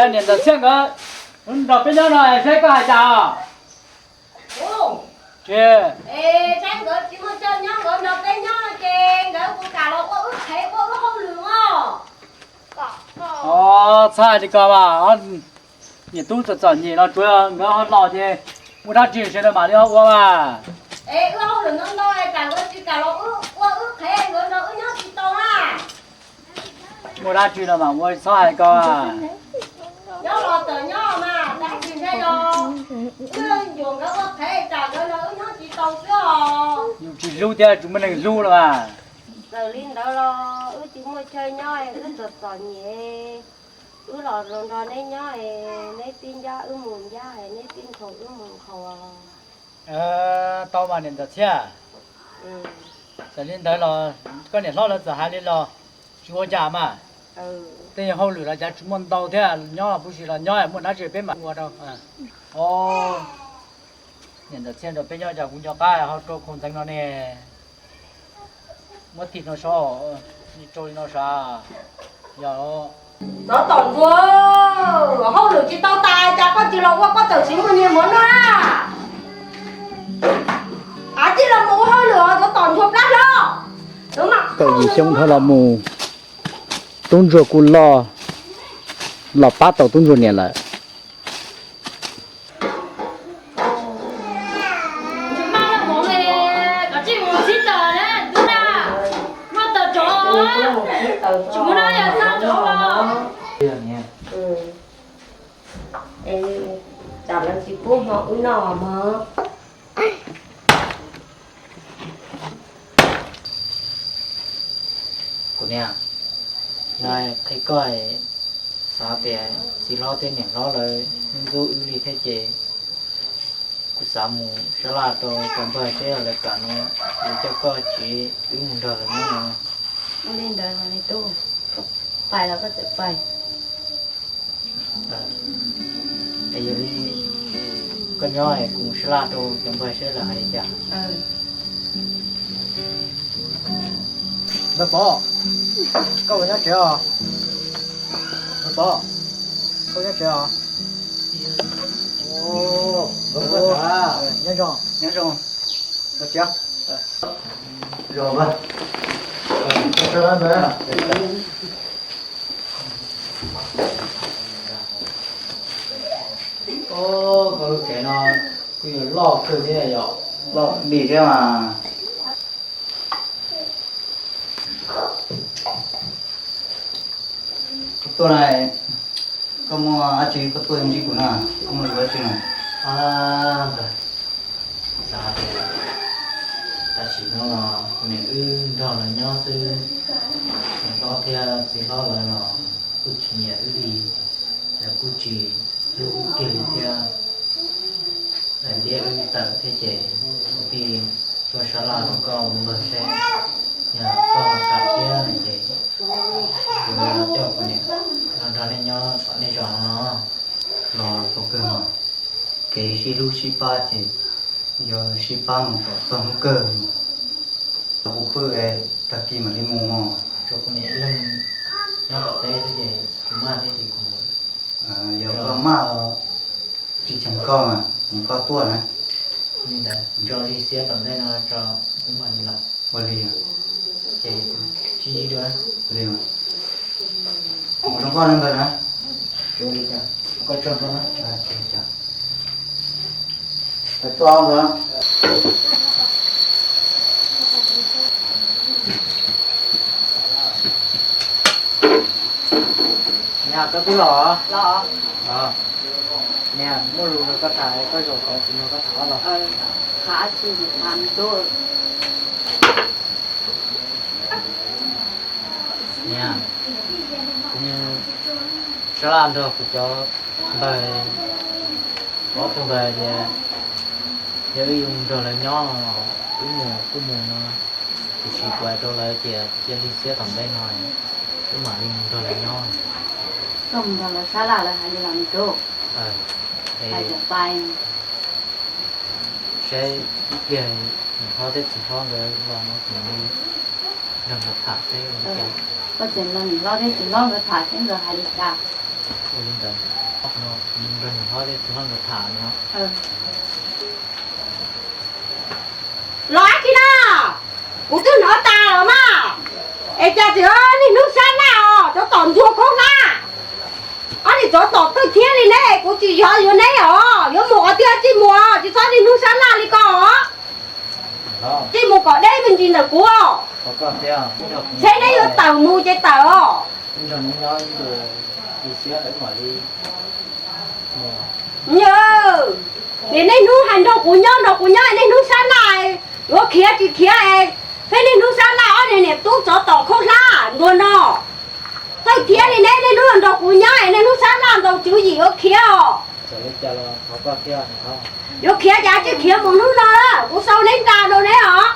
Niam ntxawm Txhiaj nkawd nrog peb nyob no saib koj hais cas. Ces saib nkawd tsis muaj chaw nyob, nkawd nrog peb nyob no ces nkawd kuj kam los ua wb qhev ua wb hauj lwm os. Txhob hais li ko mas, niam tub txom txom nyem los tsuav nkawd ho los ces ua dab tsi sawv daws mam li ho ua mas. Es wb hauj lwm no ntau es tsam nkawd tsis kam los ua wb qhev, nkawd nrog wb nyob tsis tau na. Muaj dab tsi los mam ua, txhob hais ko. Nyob los txawm nyob mas, tab sis ntshai los wb yuam nkawd ua qhev tsam nkawd nrog wb nyob tsis tau xwb os. Yus tsis hlub thiab tsis muaj neeg hlub los mas. Txawm li ntawd los wb tsis muaj chaw nyob, wb txom txom nyem, wb los los nrog neb nyob es neb tib ncab wb mus ncab es neb tib nkhaus wb mus nkhaus. Tau mas niam ntxawm Txhiaj. Txawm li ntawd los koj niam hlob lawv txawm hais li los tsis ua cas mas. Tej hauj lwm los cas tsis muaj ntau thiab, nyob puv si los nyob, muaj dab tsi peb mam ua rau. Niam ntxawm Txhiaj nrog peb nyob cas kuv nco qab ho rau khau ntxeev no ne. Muab thim no so, rau li no sav. Yog, Txov Tom Ntsuag, hauj lwm tsis tau tas cas koj tsis los ua, koj txawm siv muaj nyiaj muaj noj na. Av tij los mus ua hauj lwm os Txov Tom Ntsuag plab hlob. Kaum yim xyoo dhau los mus, tub ntsuag kuj loj, los pab tau tub ntsuag niam lawm. Tam lawv tsis pub hmo wb noj mog. Kuv niam, no qhia koj, xav tias txiv hlob thiab niam hlob lawv ntxub wb li thiab ces kuv xav mus sab laj rau cov npawg seb lawv kam no, es coj koj tsev wb mus nrog lawv nyob no. Ua li ntawd mas me tub, koj pais los koj txawm pais. Es yog li koj nyob es kuv mus sab laj rau cov npawg seb lawv hais li cas. Npawg Pov, koj puas nyob tsev os? Npawg Pov, koj nyob tsev os? Nyob zoo, nyob zoo. Los tsev. Zoo npawg. Koj lub tsev no kuj yuav loj kawg thiab yom, loj dim thiab mas. Kuv tuaj na, koj muaj dab tsi koj tuaj ntsib kuv na, koj muaj lus dab tsi na? Xav tias tam sim no los kuv niam wb nrog lawv nyob xwb, niam hlob thiab txiv hlob lawv los kuj tsis nyiam wb li, lawv kuj tsis hlub wb kiag li thiab. Lawv ntiab wb tawm thiab ces kuv thiaj tuaj sab laj rau koj ua npawg seb, yog koj ho kam thiab no ces kuv coj kuv niam los nrog nej nyob tom nej zos no los tau kawg mas. Kev sib hlub sib pab ces yog sib pab mus kom txog hnub kawg. Kuv pw es tag kis mam li mus mog. Tsuas kuv niam ib leeg nyob tom teb xwb ces kuv maj thiab ces kuv, yog koj maj los tsis cheem koj mas, kuv koj tuaj na. Li ntawd tso li xiab tom ntej no tso, wb mam li los. Ua li os. Ces sib ntsib dua. Li mas. Mus zoo koj na npawg na. Koj tso koj na. Niam, koj twb los? Niam, muaj lus nrog koj tham, koj zaum tod kuv nrog koj tham los. Niam, kuv mus sab laj nrog kuv cov npawg, ob tug npawg tias yog wb yuav mus nrog lawv nyob no los wb mus kuj mus no, tiam sis kuv hais rau lawv tias cia li xiab tom ntej no wb mam li mus nrog lawv nyob. Koj mus nrog lawv sab laj lawv hais li los me tub? Hais tias pais. Saib ib pliag niam hlob thiab txiv hlob nkawd los no kuv mam li nrog nkawd tham seb ua li cas. Koj tseem nrog niam hlob thiab txiv hlob nkawd tham thiab nkawd hais li cas? Ua li ntawd, nrog niam hlob thiab txiv hlob nkawd tham no. Los ab tsi na, kuv twb hnov tas los mas. Es cas txiv niag hnub sab laj os, tsov tom ntxuag khaub hlab, ob niag tsov tom thawj thiab li ne, kuv tsis xav yuav neb os, yuav mus qhov twg tsis mus, tsis txhob niag hnub sab laj li ko os. Tsis mus kom deb me ntsis ntawm kuv. Ntshe neb yuav tawm mus ces tawm os. Niam, niaj hnub hais nrog kuv nyob nrog kuv nyob, niaj hnub sab laj, yuav khiav tsis khiav, peb niaj hnub sab laj, ob niag niam tub tsov tom khaub hlab ntuag no. Thawj thiab li neb niaj hnub nrog kuv nyob, niaj hnub sab laj ntau tswv yim yuav khiav os. Yuav khiav cas tsis khiav mus hnub no, kuv sau neb nra rau neb os.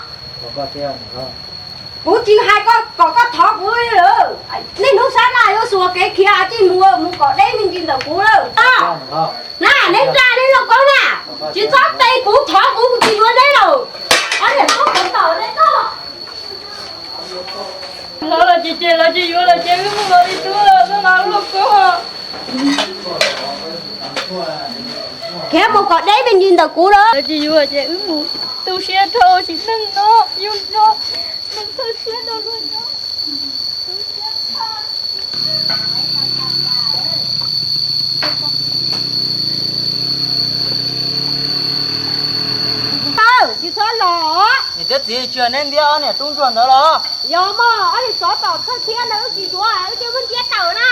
Kuv tsis hais kom koj thov kuv li lawm. Niaj hnub sab laj yuav xuas kev khiav tsis mus, mus kom deb me ntsis ntawm kuv lawm. Na, neb nra neb lub koob na, tsis txhob te kuv, thov kuv, kuv tsis yuav neb lawm. Ob niam tub tom neb ko. Hlob los ces ces lawv tsis yuav lawm ces wb mus los li tub, koj mas lub koob. Khiav mus kom deb me ntsis ntawm kuv lawm. Lawv tsis yuav ces wb mus tu siab rau tsis neeg no, yus nrog neeg txawj siab rau luag nyob. Tsis txhob los. Niam thiab txiv tsis yog neb ntiab ob niam tub ntsuag ntawd los? Yog mog, ob niag tsov tom thawj thiab ntawd wb tsis yuav, wb cia muab ntiab tawm na.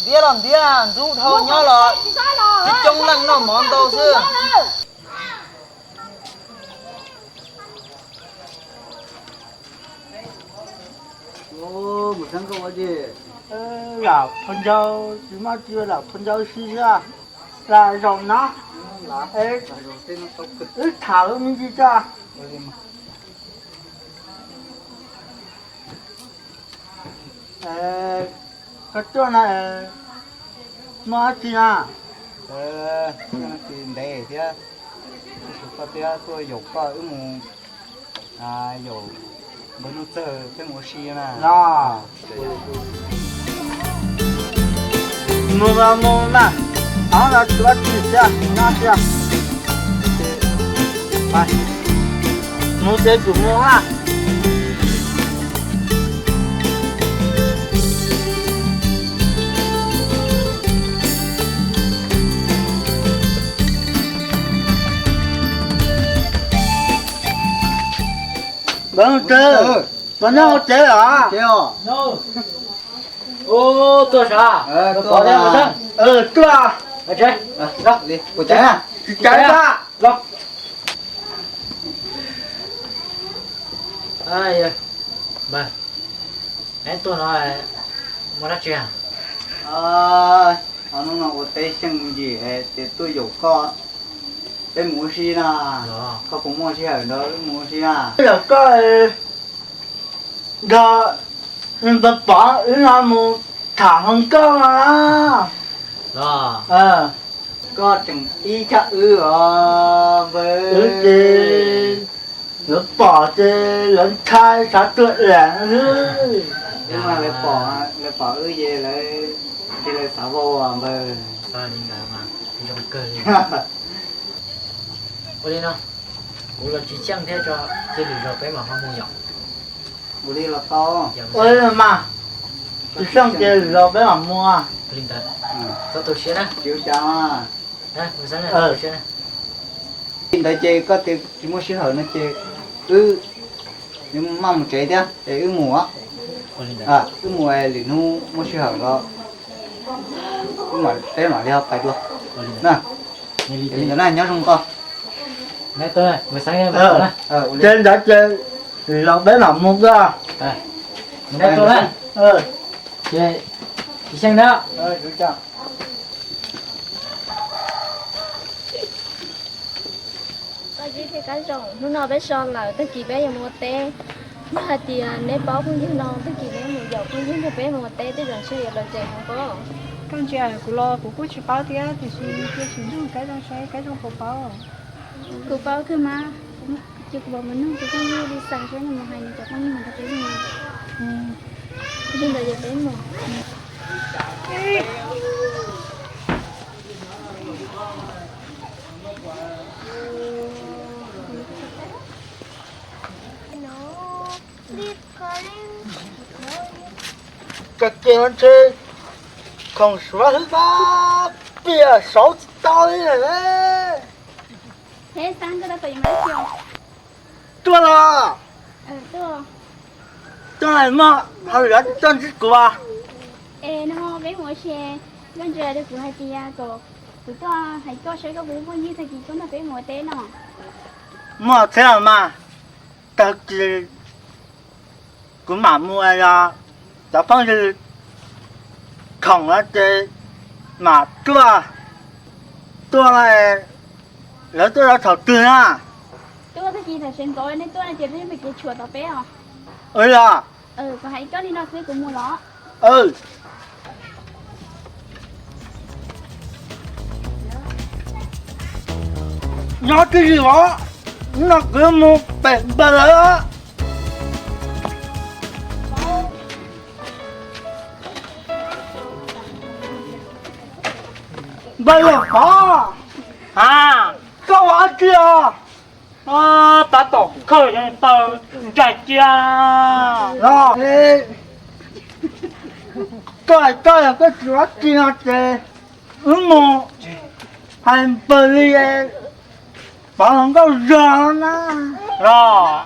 Ntiab los ntiab, ntxub dhau nyob los tsis coob leej noj mov ntau xwb. Lam pha ncaug, tsis muaj tsi lam pha ncaug si xwb. Lam zaum no, wb tham lub me ntsis tso. Koj tuaj no, muaj dab tsi na? Ntev thiab, koj thiab tuaj yaum koj wb mus, yaum npawg Nuj Txawg peb mus ua si na. Mus los mus mas, ob no tsis ua tsi thiab, nyob thiab. Mus ces kuv mus na. Npawg Nuj Txawg, koj nyob hauv tsev los? Tuaj sav? Tuaj. Tsis caiv, tsis caiv. Neb tuaj no muaj dab tsi? Hnub no ua teb xyeej me ntsis ces tuaj yaum koj, peb mus ua si na. Koj puas muaj sij hawm nrog wb mus ua si na? Yaum koj nrog npawg Pov wb no mus tham hluas nkauj no. Koj tseem ib chaj wb os npawg. Wb ces lawv pom ces lawv ntshai xav tuag lam xwb. Wb mas lawv pom, lawv pom wb ces lawv, ces lawv xav vau npawg. Zoo kawg li. Ua li no, kuv los tsis xyeej thiab tso, cia lwm zaus peb mam ho mus yom. Ua li los tau. Ua li mas, tsis xyeej ces lwm zaus peb mam mus. Ua li ntawd, txhob tu siab na. Tsis ua cas. Li ntawd ces koj tias tsis muaj sij hawm no ces wb maj mus tsev thiab es wb mus, wb mus lwm hnub muaj sij hawm los wb mam, peb mam li ho pais dua na. Li ntawd na, nyob zoo koj. Ces ntawd ces lwm zaus peb mam mus dua. Ces tsis xyeej na. Koj Zib thiab Kab Zoo, hnub no peb so lawm, tag kis peb yuav mus ua teb. Yog hais tias neb paub phooj ywg no, tag kis neb mus yaum phooj ywg nrog peb mus ua teb, tej zaum ntshe yuav lom zem heev pob. Koj ntsia, kuv los kuv kuj tsis paub thiab, tiam sis cia tsis nrug Kab Zoo saib Kab Zoo puas paub. Kuv paub kawg mas, ces kuv mam mus nug kuv phooj ywg li xav saib nws mus hais nws cov phooj ywg mus nrog peb mus. Li ntawd ces peb mus. Tag kis no ntshe khoom suav hwb tag, piam saud tsis tau li lawm. Tuaj los? Tuaj los mog, ho yuav tuaj ntsib kuv as? Es no peb mus ua si, koj ntsia rau kuv hais tias kom kuv tuaj hais koj saib koj puas muaj nyiaj tag kis koj nrog peb mus ua teb no. Muaj thiab los mas, tag kis kuv mam mus, yog cov phooj ywg khoom no ces mam tuaj. Tuaj, lawv tuaj rau thaum twg na? Tuaj tag kis tam sim ntxov nej tuaj no ces peb mus kev tshuam tom peb os. Los? Kuv hais koj li no xwb kuv mus los. Nyob twj ywm os, no kuv mus pem npawg lawv. Npawg Pov, koj ua dab tsi os? Tab tom khawb taw ntsais cia. Los, koj hais koj yog koj tsis ua dab tsi no ces wb mus hais npawg li Pov hluas nkauj zog na. Los,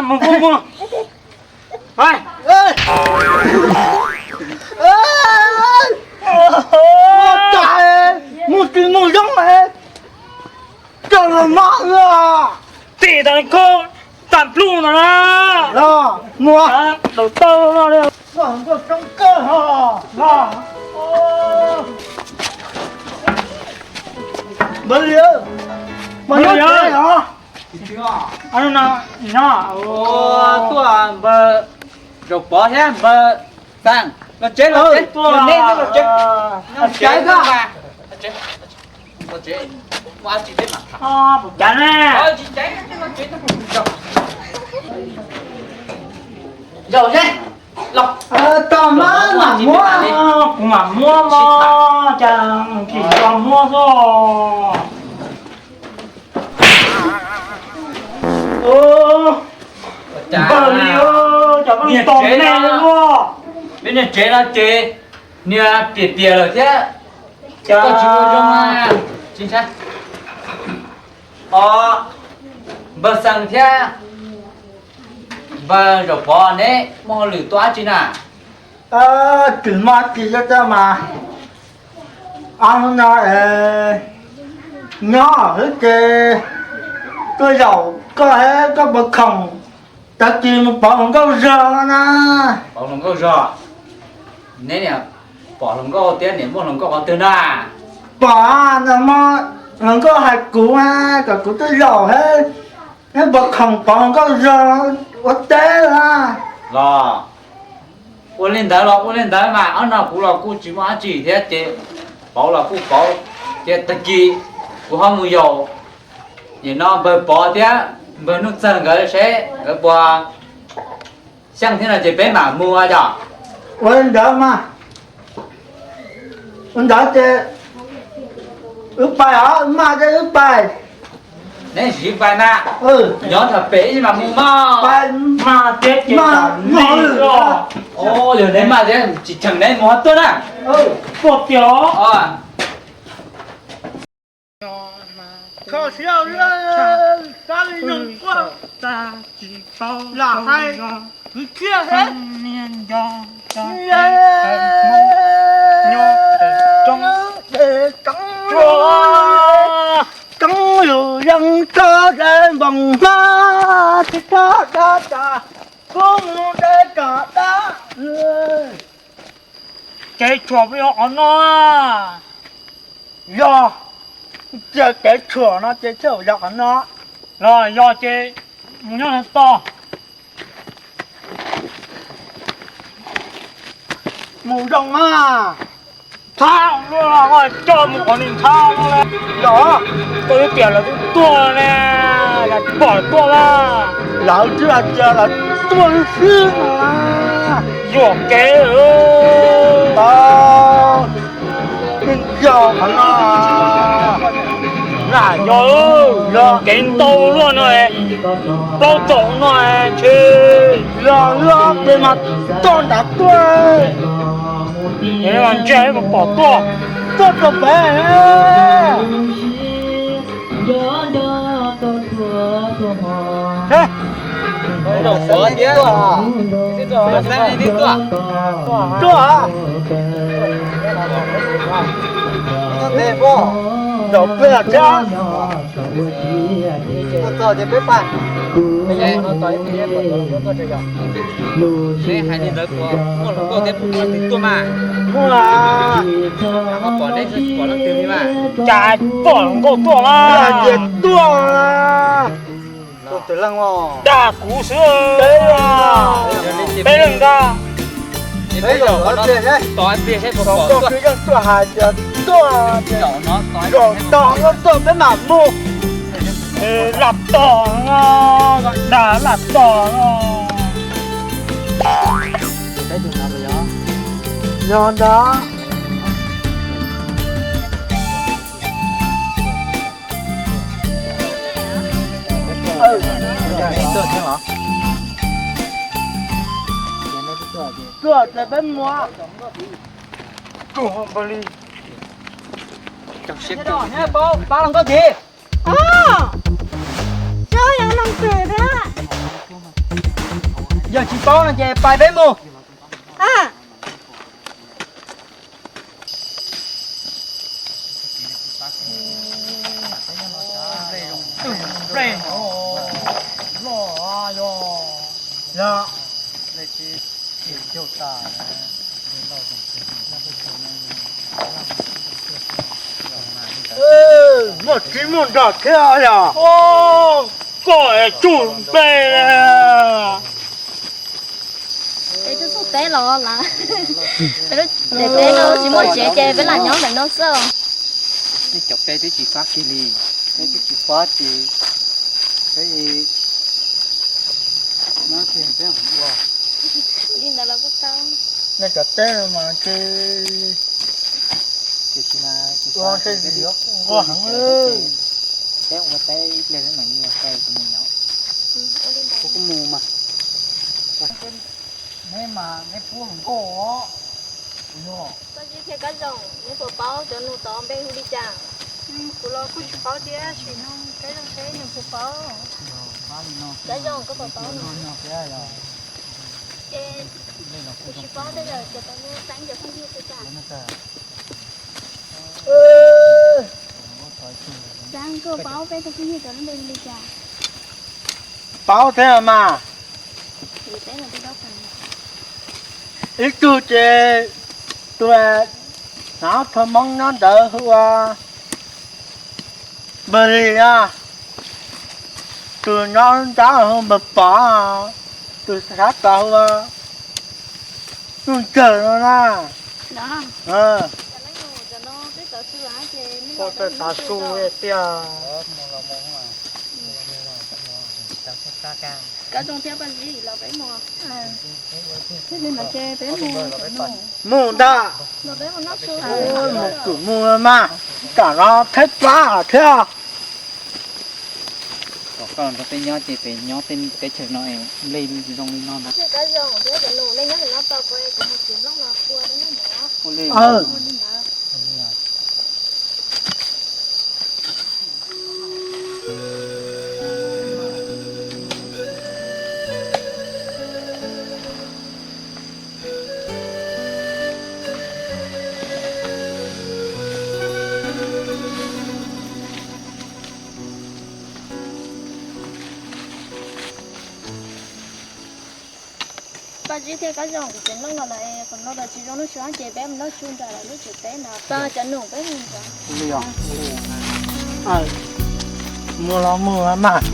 mus mus mus. Mus tsis mus zoo, coj los mob ua tim tas koj tag nplug no na. Los mus, daus taw no li. Nkauj zoo kawg ho. Npawg li, mas nyob tsev os? Tuaj npawg Zaum Pov thiab npawg Xeeb, los tsev los tsev, los nej los tsev. Los tsev, los tsev, muaj dab tsi peb mam tham. Tsis tsev, los tsev. Zaum seb, los. Tau mas, mam muab. Kuv mam muab mog, cas tsis tau muab xwb. Npawg li, cas koj tos nej luaj. Peb niag tsev no ces niag piam piam lawm thiab. Koj tsis ua zoo na. Tsis ntshai. Os, npawg Xeeb thiab npawg Zaum Pov neb muaj hauj lwm tuaj dab tsi na? Tsis muaj dab tsi, coj coj mas. Ob hnub no nyob xwb ces tuaj zaum koj, koj puas khoom, tag kis mus pov hluas nkauj zog no na. Pov hluas nkauj zog? Neb niam pom hluas nkauj thiab niam muaj hluas nkauj qhov twg na? Pom, hluas nkauj hais kuv kom kuv tuaj zaum, neb puas khoom pov hluas nkauj zog ua teb na? Los, ua li ntawd los ua li ntawd mas, ob no kuv los kuj tsis muaj dab tsi thiab ces pauv los kuj pauv, ces tag kis kuv ho mus yaum nim no npawg Pov thiab npawg Nuj Txawg nkawd seb nkawd puas xyeej thiab no ces peb mam mus yom. Ua li ntawd mas, ua ntawd ces wb pais os, maj thiab wb pais. Neb siv pais mas, nyob thaum pem ib mam mus mog. Maj thiab ces, yog neb maj thiab tsis cheem neb mus ho tuaj na. Tuaj tiag os. Kho siab ua luaj, kab li nyoog quaj, lam hais kwv txhiaj thiab. Tsoov, tsoov yus yeej tso de npoos hmab, tsis txhob da tas, kuv mus de kom dab. Kev tshuam puas yog qhov no? Yog, cia kev tshuam no ces thiaj yog qhov no. Los yog ces mus nyob no tod. Mus zoo mas, thab luaj, coj mus qhov ntxhab no. Yog, koj ib tiam lawv twb tuaj ne, yog tsis pom lawv tuaj na. Lawv twb hais tias lawv Tuaj xwb mas. Yuam kev. Tau, yog qhov no. Lam yog, yog kev ntau luaj no, plaub txom no ntshe. Yog luaj ces mas txoj nram tuaj. Ntsia pom tuaj. Tuaj rau pem. Tuaj. Zaum peb thiab. Tuaj txog ces peb pais. Neb hais li ntawd puas muaj hluas nkauj thiab puas muaj leej twg tuaj mas? Muaj. Pom neb pom leej twg li mas? Cas pom hluas nkauj tuaj mas. Ces tuaj. Tus twg leej os? Dag kuv xwb. Peb leej ntag. Peb zaum qhov no tos pliag saib puas pom tuaj. Tuaj hais tias tuaj, zaum tog no tuaj peb mam mus. Lam tog no, dag lam tog no. Yog ntag. Tuaj ces peb mus. Pab hluas nkauj ces. Yog tsis paub no ces pais peb mus. Muaj tsis muaj nrog thiab yog. Koj es tsuj npe. Peb twb txog teb los lawm. Peb lub tsev teb no tsis muaj tsev ces peb lam nyob ntawm no xwb. Nej cov teb twb tsis fab kiag li. Teb twb tsis fab ces peb nyob kiag peb ua. Li ntawd los kuj tau. Nej cov teb no mas ces ua nqua heev li. Peb ua teb ib pliag xwb mam li los tau tus mus nyob. Kuv kuj mus mas. Neb mas neb pub hluas nkauj os. Yog. Koj Zib thiab Kab Zoo, neb puas paub cov nus tod npe hu li cas? Kuv los kuj tsis paub thiab, sim no Kab Zoo seb nws puas paub. Kab Zoo, koj puas paub nws? Ces kuv tsis paub tej zaum cov tod nws xeeb cov phooj ywg xwb cas. Xeeb, koj paub peb tus phooj ywg cov lub npe hu li cas? Paub thiab mas. Ib tug ces tus hnav thaj Hmoob nyob ntawd hu ua Npawg Lis, tus nyob nrab hu Npawg Pov, tus sab tod hu ua Nuj Ntxawg no na. Poj txawj tav su tiag. Kab Zoo thiab Paj Zib los peb mus. Thiaj li no ces peb mus. Mus ntag. Mus kuj mus mas, tam no thaib plab thiab. Kom koj nrog peb nyob ces peb nyob tej teb chaws no nplej zoo li no ntag. Paj Zib thiab Kab Zoo, kuv tseem looj los lawm, qhov no los tsis zoo lub suab ces peb mus noj su nram lawv lub tsev teb ntawd, cov nus peb mus nrad. Mus los mus mas.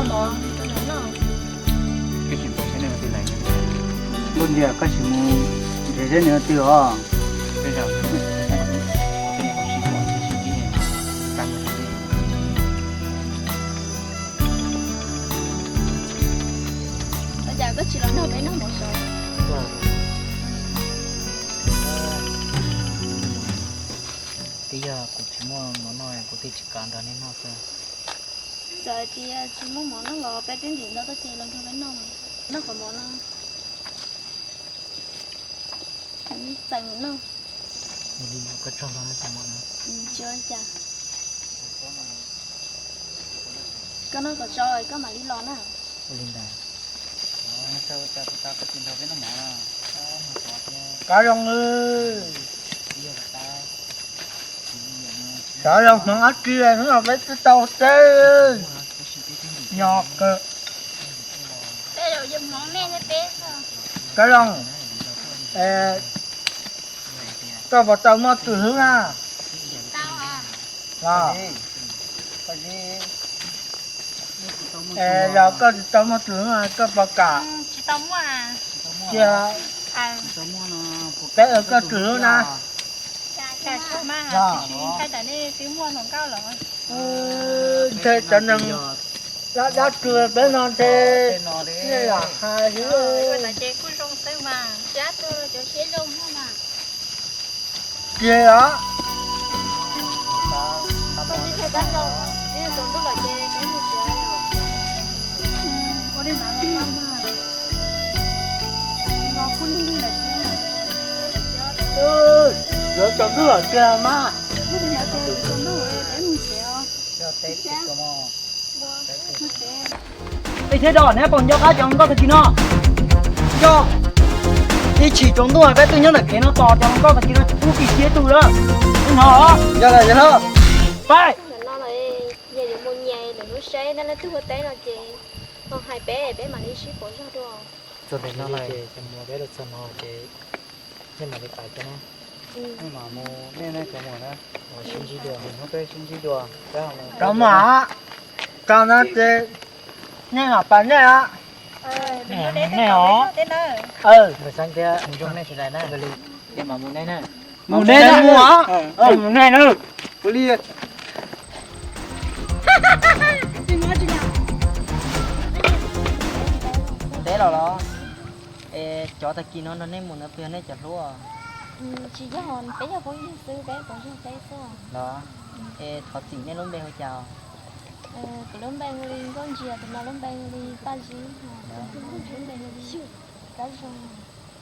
Mov rau nws noj. Koj tsis mus nrhiav nws qhov twg os? Ua cas koj tsis los nrog peb noj mov saud? Twb yog kuv tsis muaj mov noj kuv thiaj tsis kam nrog nej noj xwb. Txawm hais tias tsis muaj mov noj los peb twb ntim ntau txoj ces los nrog peb noj, noj qhov mov no. Txawm noj. Ua li koj tsaug ntau cov mov no. Tsis ua cas. Koj noj kom tsau koj mam li los na. Ua li ntawd. Kav zoo, kav zoo hmoov dab tsi hnub no peb twb tau teb nyo kawg. Kav zoo, koj puas tau muaj tus hlub na? Los, yog koj tsis tau muaj tus hlub koj puas kam cia peb ua koj tus hlub na? Los, nthe cov neeg dab dab tsi peb no nthe, nej lam hais li. Ces os. Lawv tsaus ntuj lawm tiag mas. Peb thiab dos neb puas nco qab cov hluas nkauj tag kis no? Nco. Ib chim tsaus ntuj peb twb nyob ntawm kev no tos cov hluas nkauj tag kis no tsis pub kis thiab tug lawm. Neb hnov? Yog lawm yog lawm. Pab. Ntawm no los yog yuav mus nyias lwm lub seb nej leej twg ua teb no ces ho hais peb, peb mam li sib pauv zog dua. Txog ntawm no lawm ces mus peb los txog no ces nej mam li pais tau na. Nej mam mus nej nej cov mus na. Sib ntsib dua, hnub peb sib ntsib dua. Rau mam, rau no ces nej mam pais nej os. Nej os. Npawg Xeeb thiab Ntsuag nej sawv daws na. Ces mam mus nej na. Mus nej na, mus os. Mus nej na. Ua li. Mus teb los los? Es cov tag kis no nrog nej mus ntawd puas yog nej cov hlub? Tsis yog, peb yog phooj ywg xwb, peb phooj ywg peb xwb. Los? Es thov txim, nej lub npe hu cas? Kuv lub npe hu li Nkauj Ntsia, tus no lub npe hu li Paj Zib, tus no lub npe hu li Kab Zoo.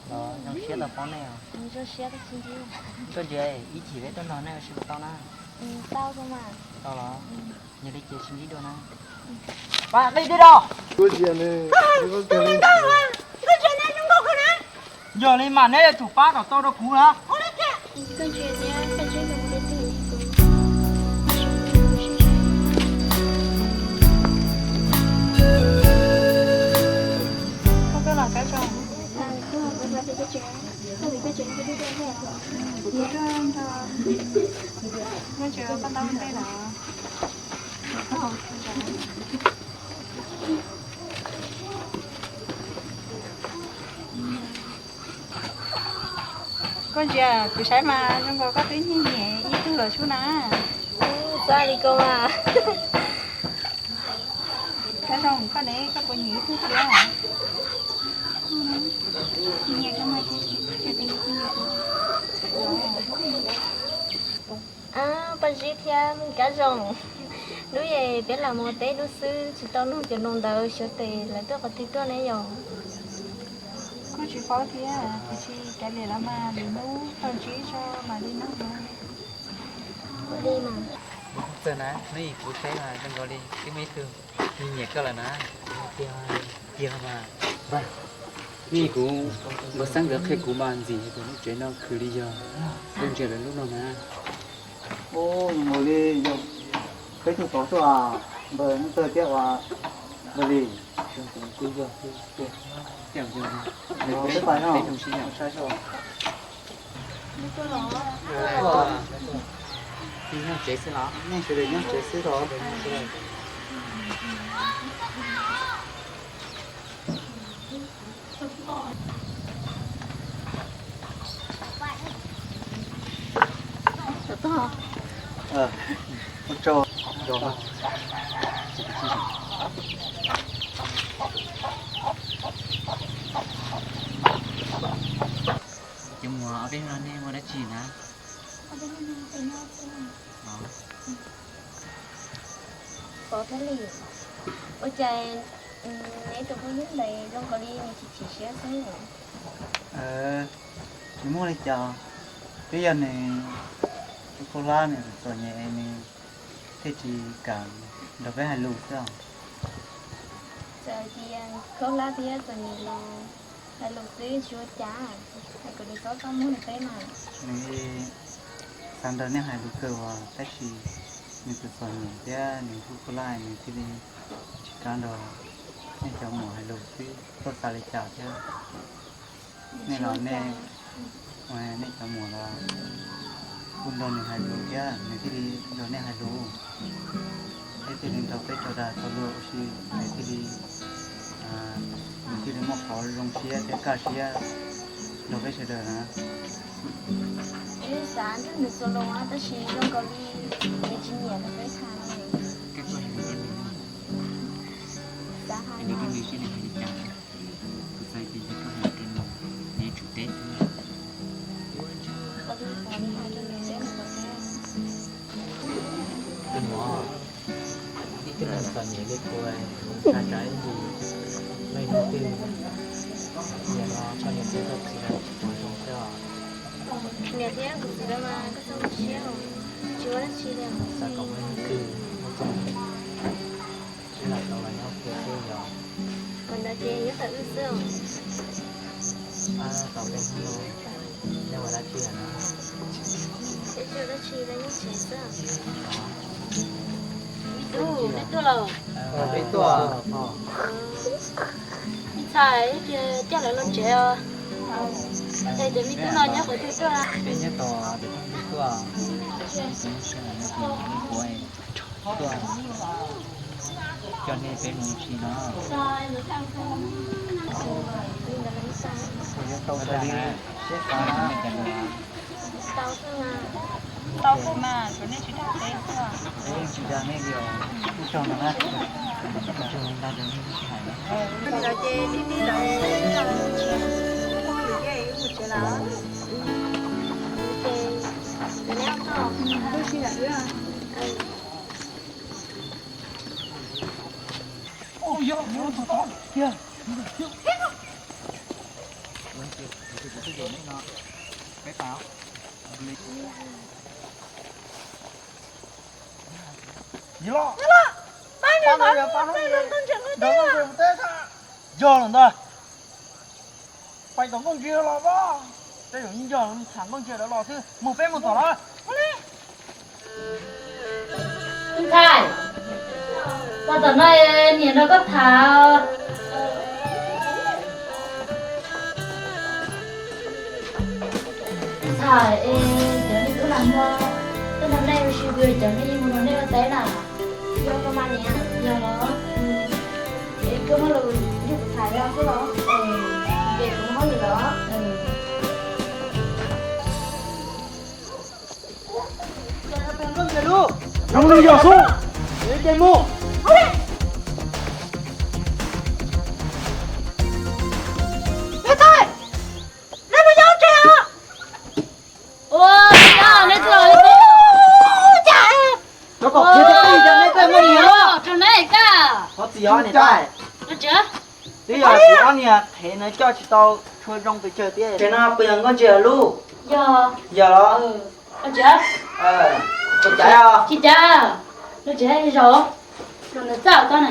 Los zoo siab tau paub nej os. Zoo siab tau sib ntsib. Nkauj Ntsia, ib chim peb tuaj nrog nej ua si puas tau na? Tau mas. Tau los? Yog li ces sib ntsib dua na. Pab qi tij rau. Yog li mas neb yuav tsum pab kom tau rau kuv na. Koj ntsia kuv saib mas zoo nkaus koj twb nyiam nyiam ib tug lawm sub na. Xav li ko mas. Koj zoo koj ne, koj puas nyiam ib tug thiab? Nyiam koj mas, Paj Zib thiab Kab Zoo, hnub es peb lam mus teb dua xwb tsis tau nug cov nus ntawd xyov tes lawv tuaj qhov twg tuaj ne yom. Kuj tsis paub thiab, tiam sis kav liam los mas lwm hnub tau ntsib tso mam li nug mas. Ua li mas. Txawm na, hnub ib kuv saib mas zoo nkaus li twb muaj ib tug nyiam nyiam koj lawm na. Tiag, tiag mas. Hnub ib kuv, npawg Xeeb nkawd qhia kuv mas ntxim tias lub tsev no khwv li yog Nkauj Ntsia lawv lub no na. Ua li yog peb tug tod xwb as, npawg Nuj Tawg thiab ua npawg Lis. Peb pais no. Nyob tsev xwb los? Nyob tsev xwb os. Cov muam, ob peb hnub no nej ua dab tsi na? Pov Thaj Lis, ua cas neb tus phooj ywg ntawd zoo nkaus li nws chim chim siab xwb? Tsis muaj li cas, twb yog nws tus khaub hlab nws txom nyem nws thiaj tsis kam nrog peb hais lus xwb os. Txawm hais tias khaub hlab thiab txom nyem los hais lus xwb tsis ua cas, hais kom nws txhob txaj muag nws peb mas. Nws xav nrog nej hais lus kawg as, tab sis nws tus txom nyem thiab nws hu khaub hlab nws thiaj li tsis kam nrog nej cov muam hais lus xwb, koj xav li cas thiab? Nej los nej, nej cov muam los kuj nrog nws hais lus thiab nws thiaj li nrog nej hais lus, thiab thiaj li nrog peb tso dag txog luag ua si, nws thiaj li, nws thiaj li muaj qhov zoo siab thiab kaj siab nrog peb sawv daws na. Peb xav nrog nws txuas lus tab sis zoo nkaus li nws tsis nyiam nrog peb tham li. Xav hais nws, kuv xav tias yog koj hais rau nws, nws yuav tsum teb xwb. Tus muam, ib tug neeg txom nyem li kuv, xav tau ib ncig, muaj ib hnub twg niam los koj niam thiab koj txiv lawv tsis pom zoo xwb os. Niam thiab kuv txiv lawv mas koj txhob muaj siab, tsis ua dab tsi li. Xav kom muaj ib hnub twg muaj txoj hmoov sib lam tau los nyob kiag xwb yog. Qhov ntawd ces nyob tau wb xwb os. Tau peb hnub no nej ua dab tsi lawm na? Peb tsis ua dab tsi, peb nyob tsev xwb. Me tub, nej tuaj los? Peb tuaj. Me ntxhais, ib pliag coj lawv los tsev os. Ces cov me tub no nyob qhov twg tuaj? Peb nyob tod, peb tuaj. Tuaj coj nej peb mus ua si no. Tau xwb mas, tsuav nej tsis dag peb xwb. Peb yeej tsis dag nej li os, kuj tsaug ntau na. Tsaug ntau rau nej tsis hais na. Yog los, yog los ntag. Pais tom nkauj ntsia los as, tej zaum nco tham nkauj ntsia lawv los xwb, mus peb mus tom los. Ntxhais, los tom no niam nrog koj tham. Ntxhais, es cov niag tub hluas no, tej no nej ua si, cov nej yeej mus nrog nej ua teb na? Yog los mas niam. Yog los? Es koj muaj lus nrog kuv tham xwb los? Ces kuv mus hauj lwm los. Zoo li yog xwb, ces mus. Ua, nej tuaj li tub. Cov kom khiav tib tij, cov nej tuaj muaj niam los. Rau neb kaj. Thov txim os niam tais. Twb yog kuv ob niag qhev no coj tsis tau tshua zoo pes tsawg thiab. Ces no puas yog nkauj ntsia lub? Yog. Yog los? Puas cav os? Tsis cav. Los tsis hais zos, los ntawm txaj koj na.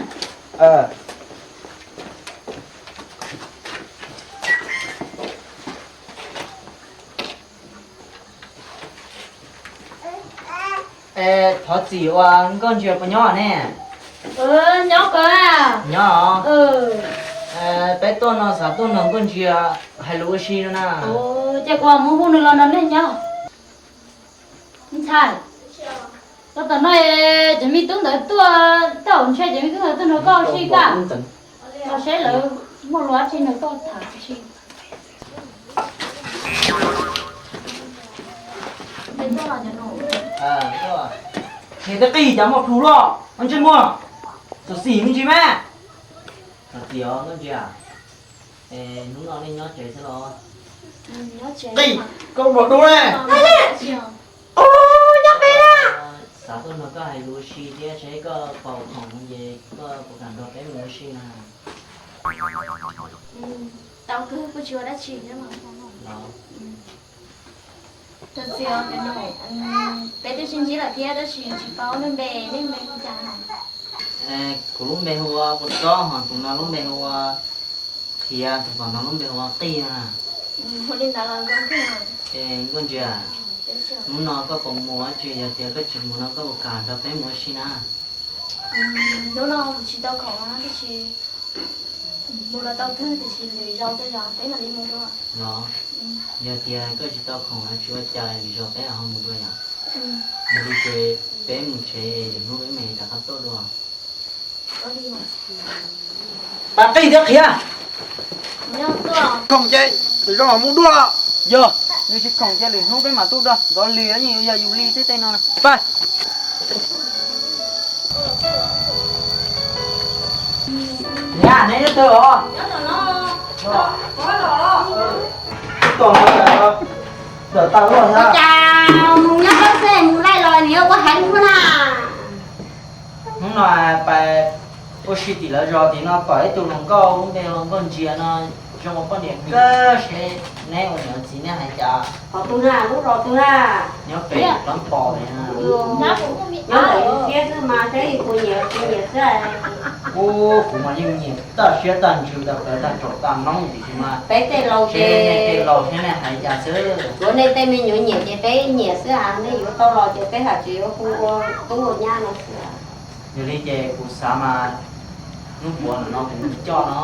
Es thov txim, ua nkauj ntsia puas nyob ne? Nyob kawg. Nyob os. Peb tuaj no xav tuaj nrog nkauj ntsia hais lus ua si no na. Ces kuv mam mus hu nws los nrog nej nyob. Ntxhais, los tom no, cov me tub ntawd tuaj, tau ntshe cov me tub ntawd tuaj nrog koj ua si kaj. Los seb lawv muaj lus dab tsi nrog koj tham ua si. Niam tais, qij cas muaj plhus loj ntsej muag. Xyov xim me ntsis mas. Txiv os, Nkauj Ntsia, es hnub no nej nyob tsev xwb los? Qi, koj ua dua ne. Nyob peb na. Xav tuaj nrog koj hais lus ua si thiab seb koj puas khoom ces koj puas kam nrog peb mus ua si na. Tau kawg, kuj tsis ua dab tsi thiab mas. Los, tus txiv, peb twb sib ntsib lawm thiab tab sis tsis paub nej npe, nej npe hu cas? Kuv lub npe hu ua Kua Txob, ho tus no lub npe hu ua Qhiav, tus tom no lub npe hu ua Qij na. Hu li ntawd los zoo kawg. Es Nkauj Ntsia, hnub no koj puas mus ua tsi? Yog tias koj tsis mus no koj puas kam nrog peb mus ua si na? Hnub no kuv tsis tau khoom na, tab sis mus los tau kawg, tiam sis lwm zaus tej zaum peb mam li mus dua. Los, yog tias koj tsis tau khoom los tsis ua cas, lwm zaus peb ho mus dua yom. Yog li ces peb mus tsev, lwm hnub peb mam rov qab tuaj dua. Pab Qij thiab Qhiav, khoom ces lwm zaus mam mus dua. Yog, nws tsis khoom ces lwm hnub peb mam tuaj dua, ntxov li yeej yog yus li xwb tej no. Pab. Niam, neb nyob twg os? Ua cas mus nyob dawb xwb mus laij los nws yuav ua heev ua na? Hnub no pais ua si tim lawv zos tim no pom ib tug hluas nkauj lub npe hu Nkauj Ntsia no, zoo ua poj niam kawg, seb neb ua niam ua txiv neb hais cas. Qhov twg na, lub zos twg na? Nyob pem Pab Pos na. Nyob ntawm yus siab xwb mas, seb kuv nyiam kuv nyiam xwb. Ub, kuv mas yeej nyiam tag siab tag ntsws tag plaws tag tsaus tag noob tiam sis mas peb tej laus ces, tej laus thiab nej hais cas xwb. Kuv nej tej me nyuam nyiam ces peb nyiam xwb, nej yuav tau los ces peb haj tseem yuav hu ua tub ua nyab no xwb. Yog li ces kuv xav mas hnub puav no kuv mus coj no.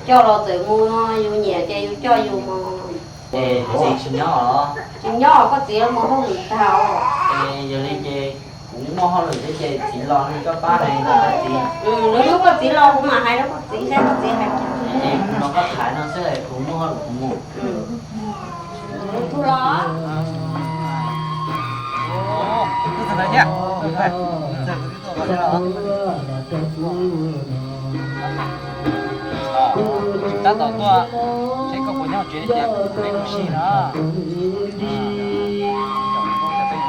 Coj los txawm mus, yus nyiam ces yus coj yus mus. Ces txiv tsis nyob los? Tsis nyob, koj txiv mus hauj lwm tag. Es yog li ces kuv muaj hauj lwm thiab ces txiv los no koj pab hais rau koj txiv. Lwm hnub koj txiv los kuv mam hais rau koj txiv seb koj txiv hais cas. Es kuv los koj thaiv no xwb, kuv muaj hauj lwm kuv mus. Kuv los. Tab tom tuaj seb koj puas nyob tsev tias peb mus si no. Peb mus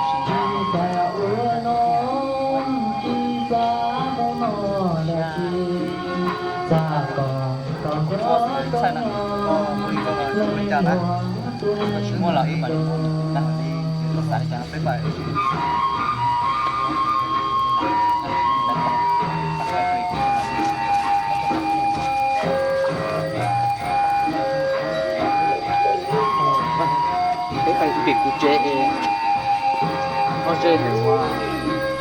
si no. Txhaj no, ua li cas na, koj tsis muaj los wb mam li mus tag li, koj xav li cas peb mam. Peb pais pem kuv tsev es pob zeb ntawm ua,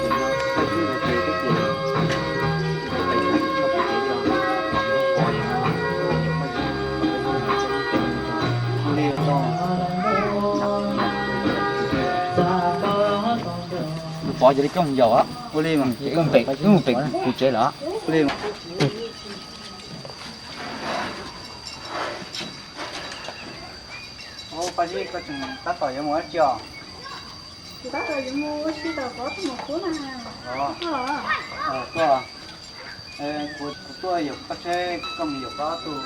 peb pais txog kuv tsev os. Tus pov yog li koj mus yaus, ua li mas koj mus pem kuv tsev lawm. Paj Zib, koj tseem tab tom yuav mus dab tsi os? Kuv tab tom yuav mus ua si tom kuv ob tug maum kub na. Koj los? Kuv, kuv tuaj yaum koj seb koj mus yaum koj ob tug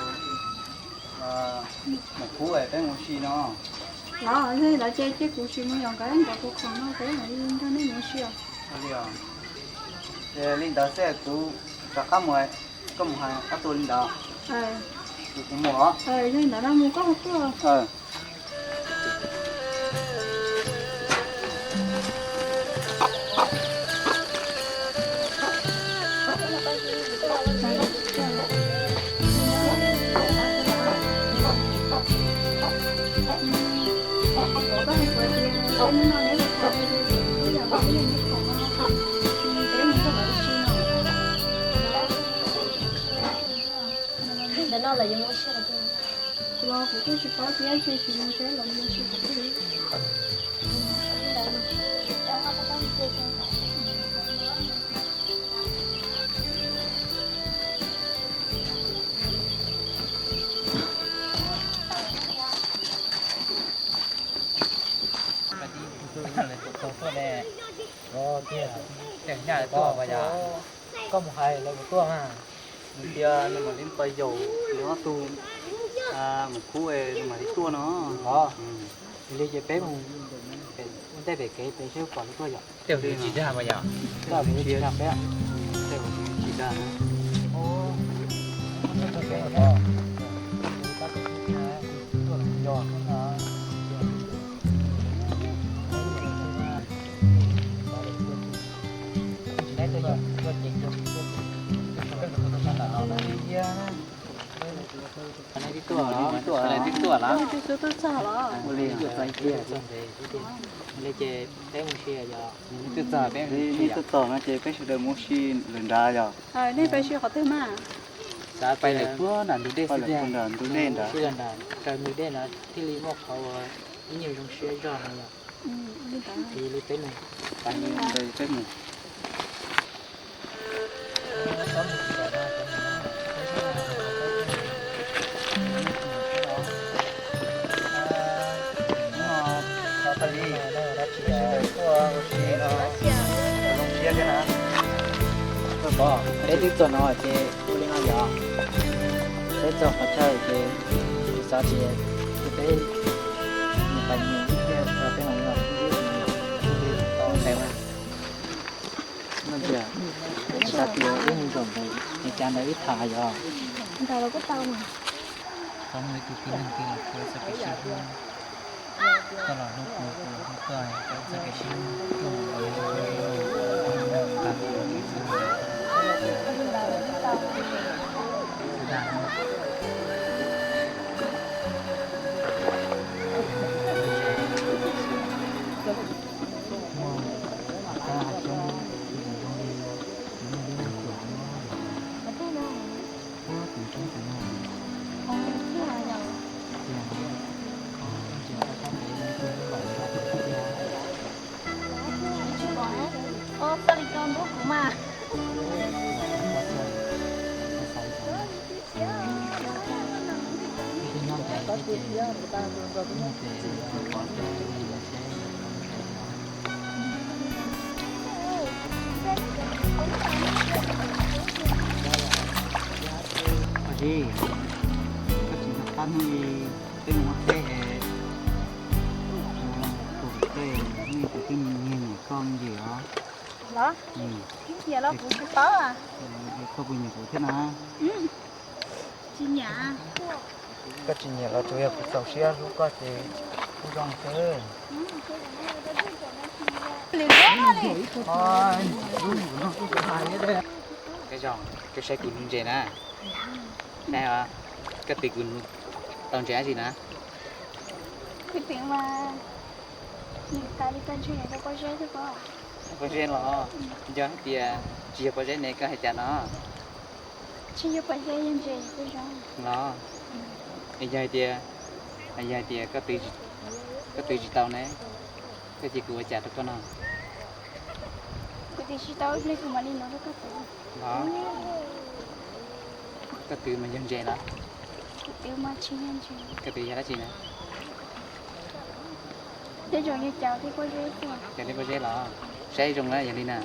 maum kub es peb mus ua si no. Los yog li ntawd ces cia kuv sim mus yaum nkawd, nkawd puas khoom no peb mam li nrog nej mus ua si os. Li ntawd xwb kuv rov qab mus, koj mus hais ob tug li ntawd. Kuv, kuv mus os. Yog li ntawd no mus koj ho tuaj. Ntawm no lawv yuav mus ua si los? Kuv los kuv kuj tsis paub thiab, ces tsis mus seb lawv mus ua si qhov twg li. Tus tuaj ne, tus nyaj tuaj yog. Koj mus hais lawv mus tuaj mas. Nws tias nws mam li pais yaum nws ob tug mus khub es nws mam li tuaj no. Os, yog li ces peb mus, ua ntej pem kev peb seb pom lawv tuaj yom. Tej uas tsis dag mas yom. Tej uas tsis dag peb. Tej uas tsis dag na. Twb tuaj los, twb tuaj los. Ua li, li ces peb mus si yom. Twb txog, peb mus si yom. Twb txog no ces peb sawv daws mus si lawm nrad yom. Nej pais si qhov twg mas? Xav pais lawm puag nram ntug dej xwb tiag. Ntug dej nrad, si lawm nrad, raws ntug dej no thiaj li muaj qhov uas ib nyuag zoo siab zog no yom. Li peb mus, peb mus. Peb twb txog no ces ua li no yom, peb txog qhov chaw ces kuv xav tias peb mus pais mus ib pliag peb mam li los ib pliag. No tias xav tias wb mus zaum ntawd es cas ntawd wb tham yom. Tau muaj ib tug tib neeg twg los txhua txoj kev sib hlub, koj los hlub kuv, kuv los hlub koj, txoj kev sib hlub tuaj mus los mus ua li no, ua li no tas tus kev sib hlub. Muaj kab hav xyoob, tus zoo li, tus zoo li leej twg no, tus zoo li tus no. Tiag, ntsia koj sab ntev li tus lub npaum li no tiag. Txoj li koj ntub kuv mas. Ua li, koj tsis nco qab hnub peb mus ua teb es tus tej hnub tus twb nyiag nyiam koj me ntsis os. Los? Nyiam los kuv tsis paub. Koj puas nyiam kuv thiab na? Tsis nyiam. Koj tsis nyiam los tsuas yog kuv txaus siab hlub koj ces kuj zoo xwb. Koj zoo, koj saib kuv nuv ntses na. Saib os, koj twv kuv nuv tau ntses dab tsi na? Kuv twv mas nws tas li koj ntshe yog pob zeb thiab pob. Pob zeb los? Yog hais tias tsis yog pob zeb ne koj hais cas no? Tsis yog pob zeb, yog ntses kuj zoo. Los? Es yog hais tias, yog hais tias koj twv tsis tau ne, koj cia kuv ua cas rau koj no? Kuv twv tsis tau ib pliag kuv mam li nuv rau koj twv. Los? Koj twv mas yog ntses los? Kuv twv mas tsis yog ntses. Koj twv yog dab tsi na? Tej zaum yog cov thiab pob zeb. Cov thiab pob zeb los? Saib zoo na yog li na.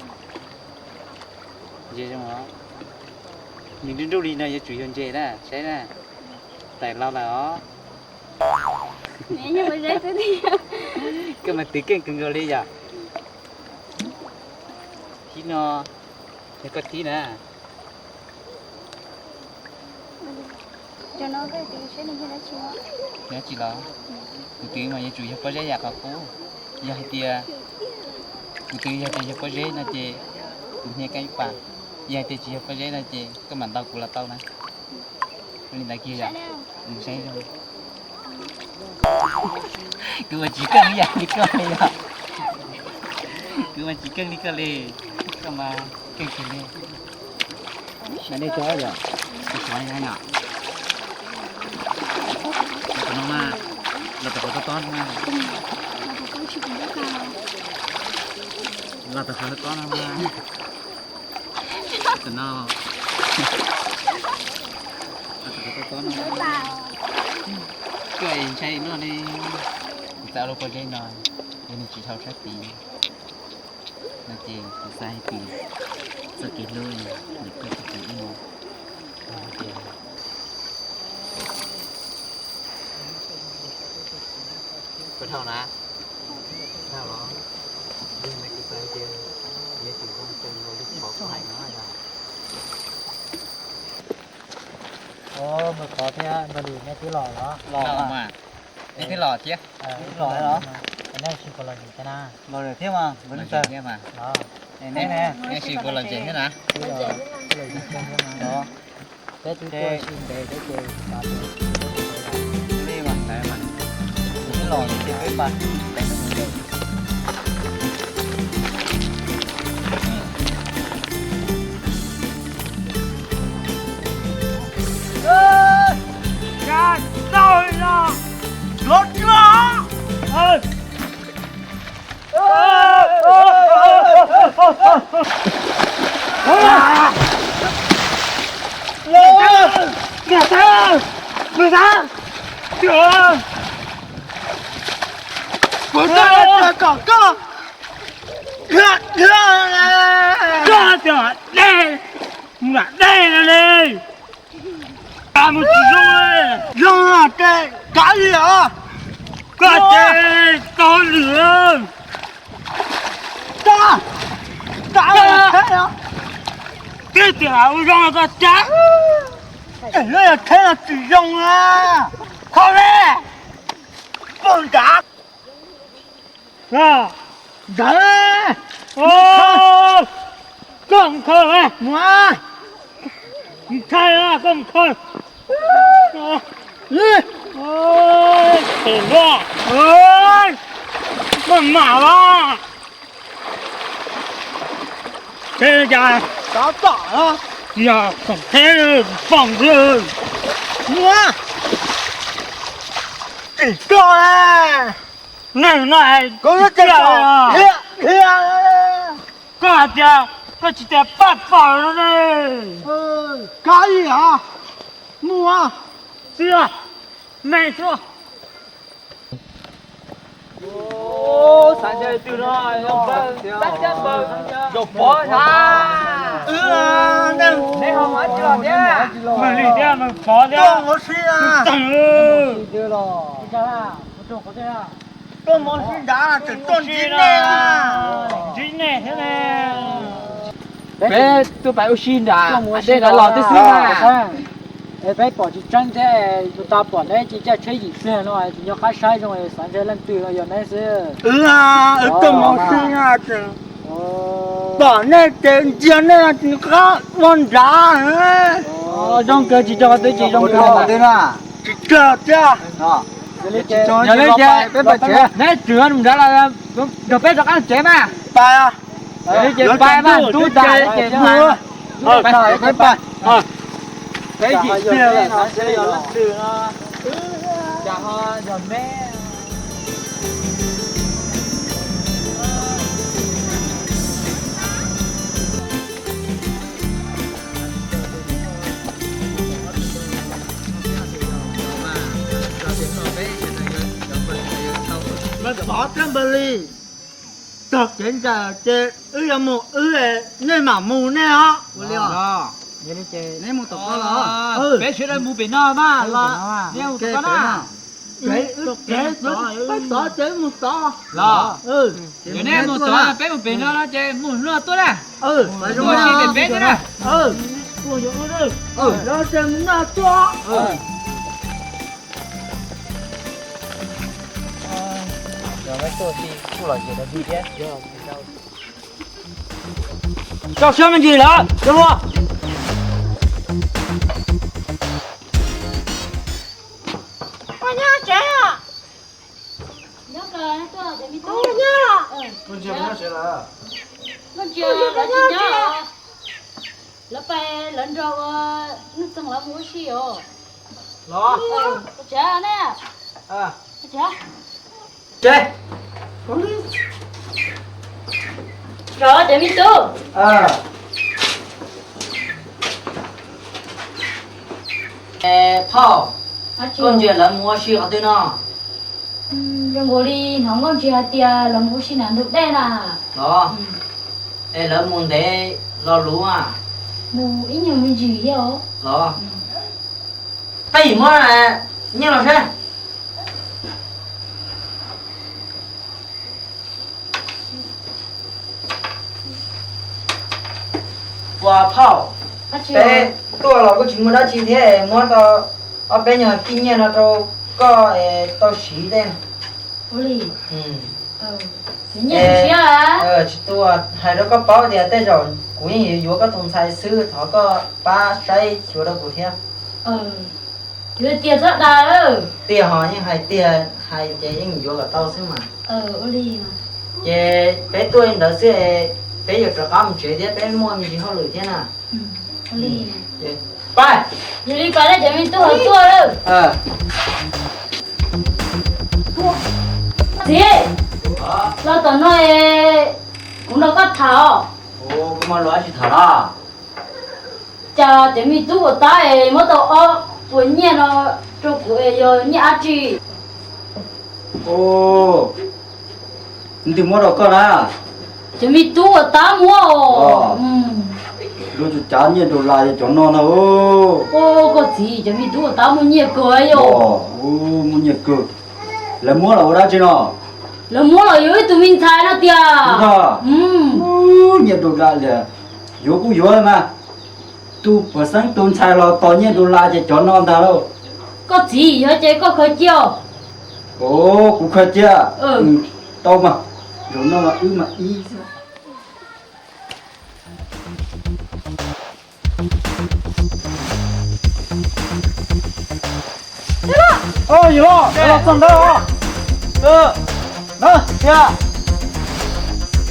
Ntses zoo os. Nws nruj nruj li no yuav tsum yog ntses na, saib na. Tawm los lawm os. Koj mas twv keej kawg nkaus li yom. Thib no yog koj thib na. Yog dab tsi los? Kuv twv mas yuav tsum yog pob zeb yam qhov qub. Yog hais tias kuv twv yog tias yog pob zeb no ces kuv hnia koj ib pas. Yog hais tias tsis yog pob zeb no ces koj mam ntaus kuv los tau na. Ua li ntawd kiag yom. Saib zoo. Kuv mas tsis keej ib yam li koj li os. Kuv mas tsis keej li koj li. Koj mas keej kawg li. Mas nej cov yom, kuv xav li no yom. Los tom no mas, los tom qhov tob tob no mas. Los tom qhov tob tob no mas. Tom no. Los tom qhov tob tob no. Koj ntshai luaj li. Kuv txav lub pob zeb no, yog nws tsis dhau sab tid no ces kuv xav hais tias Txoj kev hlub, nws koj txoj kev ib mus. Puas dhau na? Dhau los, yeej me kuv xav tias yuav tsum zoo xyoo nkaus li qhov kuv hais no yog. Mus thov thiab npawg Lis, nej twb los los? Los mas, nej twb los thiab. Los los. Nej sib puas lom zem thiab na? Los lawm thiab mas, npawg Lis thiab mas. Los. Nej sib puas lom zem thiab na? Los. Peb twb tuaj sib ntev thiab ces li mas, twb los ces peb pais. Kuv twb hais kom koj, koj tias dej, mus lam dej no li. Mus tsis zoo li. Zoo ces kav liam os. Koj ces koj lwm. Koj, koj, twb tias ua zoo koj cab. Lub yog tsheb no tsis zoo a. Kho le, poj nrad. Ntawd, koj mus kho, mus kho, koj mus kho. Tes luaj, maj mam as. Peb cas tov tom los, yog khoom teb foom xwb. Mus, tim koj, neeg no hais koj hais tias koj tsis tias paj paum no ne. Kav liam, mus, txiv, me xwb. Xav ntshe twg no, yog npawg, xav ntshe npawg, yog pov ntag. Neb ho mus dab tsi los thiab? Npawg Lis thiab npawg Pov thiab. Tuaj mus si, tuaj mus si nrad, tseem tuaj ntsib nej, ntsib nej thiab ne. Peb tuaj pais ua si nrad, dej nrad los tib xwb na. Es peb pom tsis tseeb thiab, tus tau pom neb cia caj tsheb yim pliag no tsis nco qab saib zoo, xav ntshe leej twg no yog neb xwb. Wb tuaj mus si, pom nej ces ntsia nej tsis nco qab ua nrad. Zoo kawg, tsis tso qhov twg ces zoo kawg. Tsis tso thiab. Yog li ces neb tseem mus nrad los nrog peb rov qab tsev mas. Pais, yog li ces pais mas, tub tas ces pais. Peb yim pliag lawm, xav seb yog leej twg no, cas ho yog neb. Npawg Pov thiab npawg Lis, txog kev ncaim ces wb yuav mus wb, nej mam mus nej os. Ua li os. Neb mus tom koj los, peb sawv daws mus pem no mas los, neb mus tom koj na. Peb tod ces wb mus tod los. Yog neb mus tod, peb mus pem no no ces mus luag tuaj na. Ua si pem peb thiab na. Tso siab me ntsis lawm, cov hluas. Koj nyob tsev os? Nyob, koj nyob tsev los? Koj tsis nyob? Lawv pais lawv nrog ua Nuj Txeeg lawv mus ua si os. Los. Tsev ne. Tsev. Los, cov me tub. Phauj, koj ntsia lawv mus ua si qhov twg no? Zoo nkaus li hnov Nkauj Ntsis hais tias lawv mus ua si nram ntug dej na. Los, es lawv mus ntev Lo lus a. Mus ib nyuag me ntsis thiab os. Los. Peb yim muab nyiaj los seb. Ua phauj, peb tuaj los kuj tsis muaj dab tsi thiab, muab tau ob peb nyuag kib nyiaj no rau koj es tau siv tej. Ua li. Tsis tuaj hais rau koj paub tias tej zaum kuv yeej yuav yuav koj tus ntxhais xwb, thov koj pab saib xyuas rau kuv thiab. Tiag txhob dag. Tiag hos, yeej hais tiag, hais ces yeej yuav kom tau xwb mas. Ces peb tuaj li ntawd xwb, peb yuav rov qab mus tsev thiab, peb muaj me ntsis hauj lwm thiab na. Pab, yog li pab, cov me tub ho tuaj lawm. Txiv, los tom no, kuv nrog koj tham os. Kuv muaj lus dab tsi tham na? Cas cov me tub uas tab es muab tau ob puas nyiaj no rau kuv es yog nyiaj dab tsi? Ntws muab rau koj na. Cov me tub uas tab muab. Lub tus cav nyiaj dollar cov no na. Koj txiv, cov me tub uas tab muaj nyiaj kawg yom. Muaj nyiaj kawg. Lawv muab los ua dab tsi no? Lawv muab los yuav ib tug me ntxhais no tiag. Nyiaj dollar li, yuav kuj yuav mas. Tus pam xeeb tus ntxhais los tos nyiaj dollar ces cov no ntag lauj. Koj txiv, yog ces koj khaws cia. Kuv khaws cia. Tau mas, zaum no los wb mas ib xwb. Yawg loj, los txog ntawd os. Na, thiab.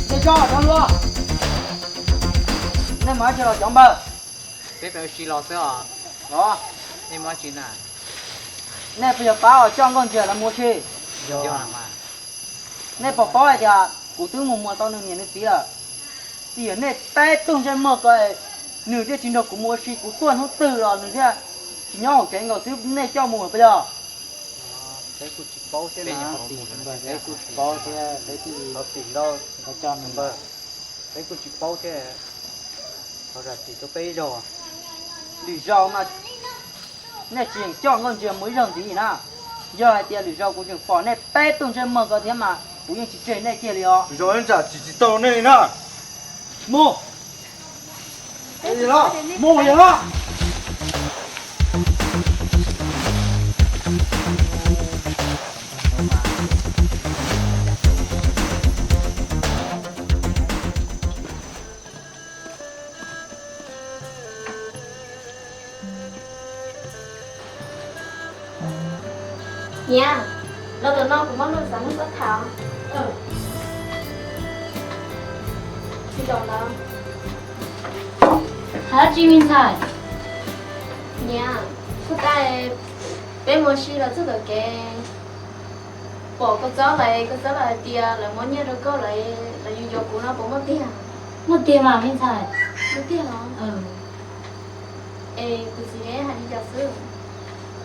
Nej tso cov lua. Nej mas tsis los cov npawg. Peb pem ua si los xwb os. Los. Nej muaj tsis na? Nej puas yog pab os coj nkauj ntsiag lawv mus ua si? Nej puas paub hais tias kuv twb mus muas tau nws niam nws txiv lawm. Tsis yog nej peb tug ntsej muag ko, nws thiaj tsis nrog kuv mus ua si, kuv tuaj hnub twg los nws thiaj tsis nyob hauv kev nkaus xwb, nej coj mus puas yog? Peb kuj tsis paub thiab, peb kuj tsis paub thiab, peb kuj tsis paub thiab. Thov zam txim rau peb ib zaug. Lwm zaus mas nej tsis yeem coj nkauj ntsiag mus ib zaug ntxiv na. Yog hais tias lwm zaus kuv tseem pom nej peb tug ntsej muag ko thiab mas kuv yeej tsis tseg nej kiag li os. Zam tsis tsis tau nej li na. Mus. Mus yog loj. Niam, los tom no kuv muaj lus xav nrog koj tham. Tsis zaum ntawd. Hais dab tsi me ntxhais? Niam, txhob tas peb mus ua si los txog tom kev pom koj txob lawm, koj txob lawm hais tias lawv muab nyiaj rau koj lawm, lawv yuav yuav kuv no puas muaj tiag? Muaj tiag mas me ntxhais. Muaj tiag los? Es kuv txiv hais li cas xwb?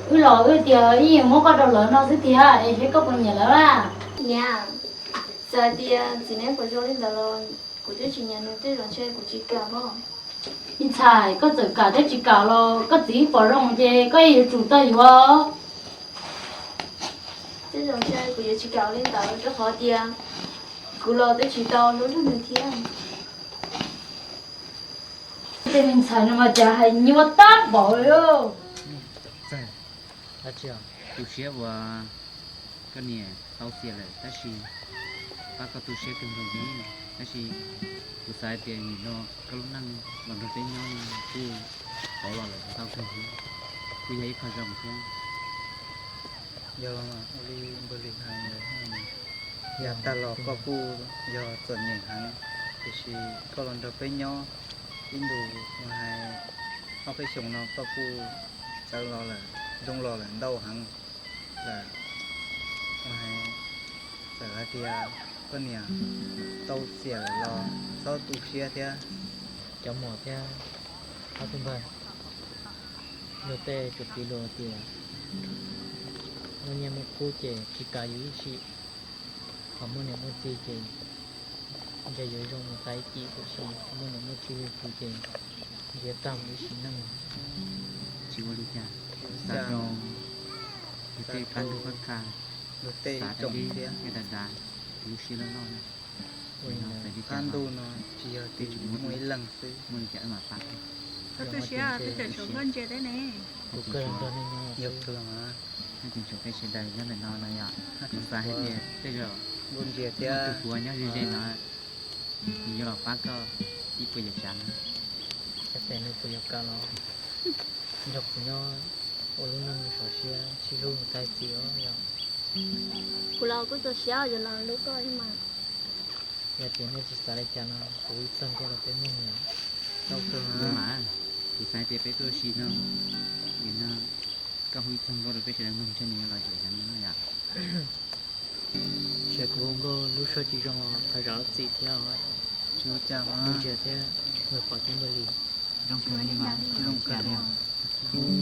Wb los wb tias ib yam muab koj rau lawv no xwb tiag, es seb koj puas nyiam lawv a. Niam, txawm hais tias txiv neb puas zoo li ntawd los kuv twb tsis nyiam nws, tej zaum ntshe kuv tsis kam os. Me ntxhais, koj txawm kam thiab tsis kam los koj txiv pom zoo ces koj yuav tsum tau yuav. Tej zaum ntshe kuv yuav tsis kam li ntawd rau qhov tias kuv los twb tsis tau hlub nrog nws thiab. Tej me ntxhais no mas cas hais nyuaj tab npaum li. Tu siab uas koj niam tau xiam lawm tab sis pab koj tu siab kawg nkaus li. Tab sis kuv xav hais tias nim no koj lub neej los nrog peb nyob no kuj pauv los lawm tau kawg li, kuj yog ib qho zoo thiab. Yog ua li npawg Lis hais ntawd, yav tag los koj kuj yog txom nyem heev, tiam sis koj los nrog peb nyob ib ntus uas hais ob peb xyoos no koj kuj txawv los lawm, zoo los lawm ntau heev lawm. Uas hais txawm hais tias koj niam tau xiam lawm los txhob tu siab thiab. Cov muam thiab ob tug npawg, luag tej txawm piv lus tias muaj nyiaj muaj kub ces tsis kam yus ib txhis, ho muaj niam muaj txiv ces Ntshe yuav zoo mus tag ib cim tiam sis muaj niam muaj txiv hlub ces nrhiav tag mus ib sim neej. Tsis ua li cas, xav rau yus tej qab ntuj qab kha, xav deb deb thiab dav dav, lub siab loj loj na. Ua li ntawd, qab ntuj no tsis yog tias muaj ib leeg xwb, muaj li cas wb mam pab. Koj tu siab, koj tseem tshuav Nkauj Ntsia thiab ne. Kuv kawg los nrog nej nyob xwb. Koj tseem tshuav peb sawv daws nyob ntawm no no yom. Kuv xav hais tias tej zaum Nkauj Ntsia thiab tus puav nyob ze ze no, nws yuav los pab koj ib puas yam tsav no. Xyov tes nws puas yuav kam los nrog kuv nyob ua lub neej sov siab sib hlub mus tag txij os yom. Kuv los kuj txaus siab yuav los hlub koj thiab mas. Yog tias nej tsis xav li cas no, kuv ib txog nkaus rau peb mloog yom. Tau kawg mas, kuv xav tias peb tuaj ua si no, vim no koj hu ib txog nkaus rau peb sawv daws mloog ntshe nws yuav los yuav yam no yom. Ces kuv hu nkauj lub suab tsis zoo los thov zam lub txim thiab. Tsis ua cas, Nkauj Ntsia thiab Nkauj Pov thiab Nkauj Lis. Zoo kawg li mas, zoo kawg li.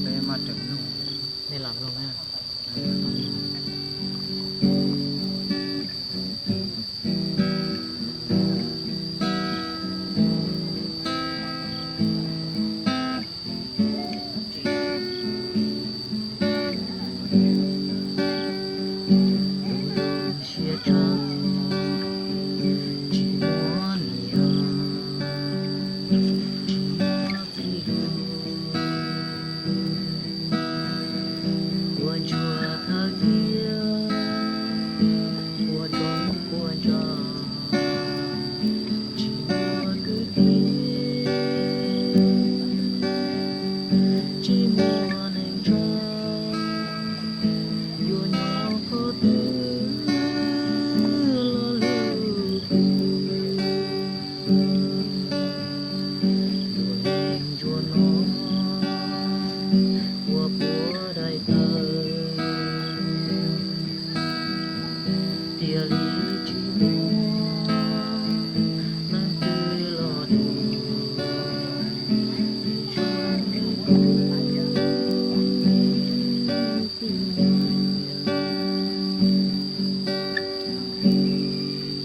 Peb maj rawm mloog, nej los mloog na. Siab tshaj tsis muaj niam, tsis muaj txiv hlub, ua ntsuag thawj thiab ua roob ua nrog, tsis muaj kwv tij, tsis muaj neeg tso, yuav nyob qhov twg los lub kws, yuav neeg ntsuag no ua puav daim tawv, tiag li tsis muaj leej twg los dua.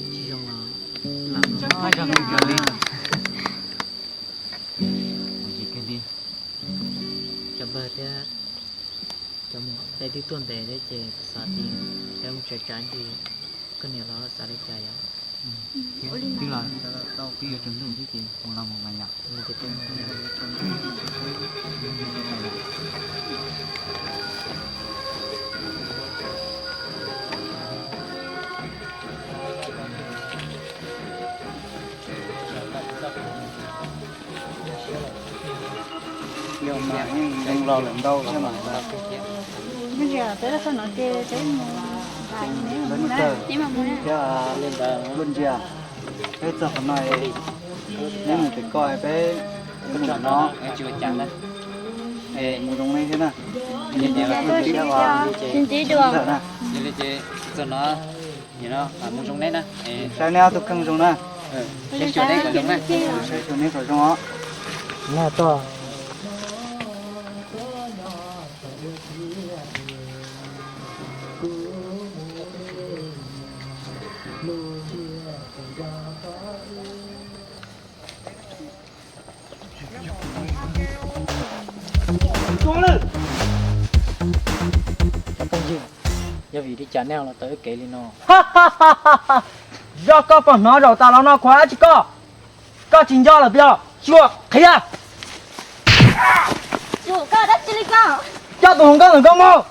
Tsis zoo los lam zoo kawg li. Cov npawg thiab cov muam, peb twb tuaj ntev thiab ces xav tias peb mus tsev tsam ntsis, koj niam los xav li cas yom. Twb los tau twb yuav tsaus ntuj thiab ces mus los mus mas yom. Yog mas yeej los lawm ntau thiab mas. Peb los txog no ces peb mus, thiab Nkauj Ntsia, peb txog qhov no, peb mus pem koj peb mus no, mus zoo nej thiab na. Tsis ntsib dua. Saib neb ob tug kheej zoo na. Saib xyuas neb kom zoo os. Yog vim li cas nej los tau ib kev li no? Yog koj pom hnov zaum tas los no qhuav dab tsi koj? Koj tsis nco lawm tiag, xyuas qhia. Coj tus hluas nkauj ntawm koj mus.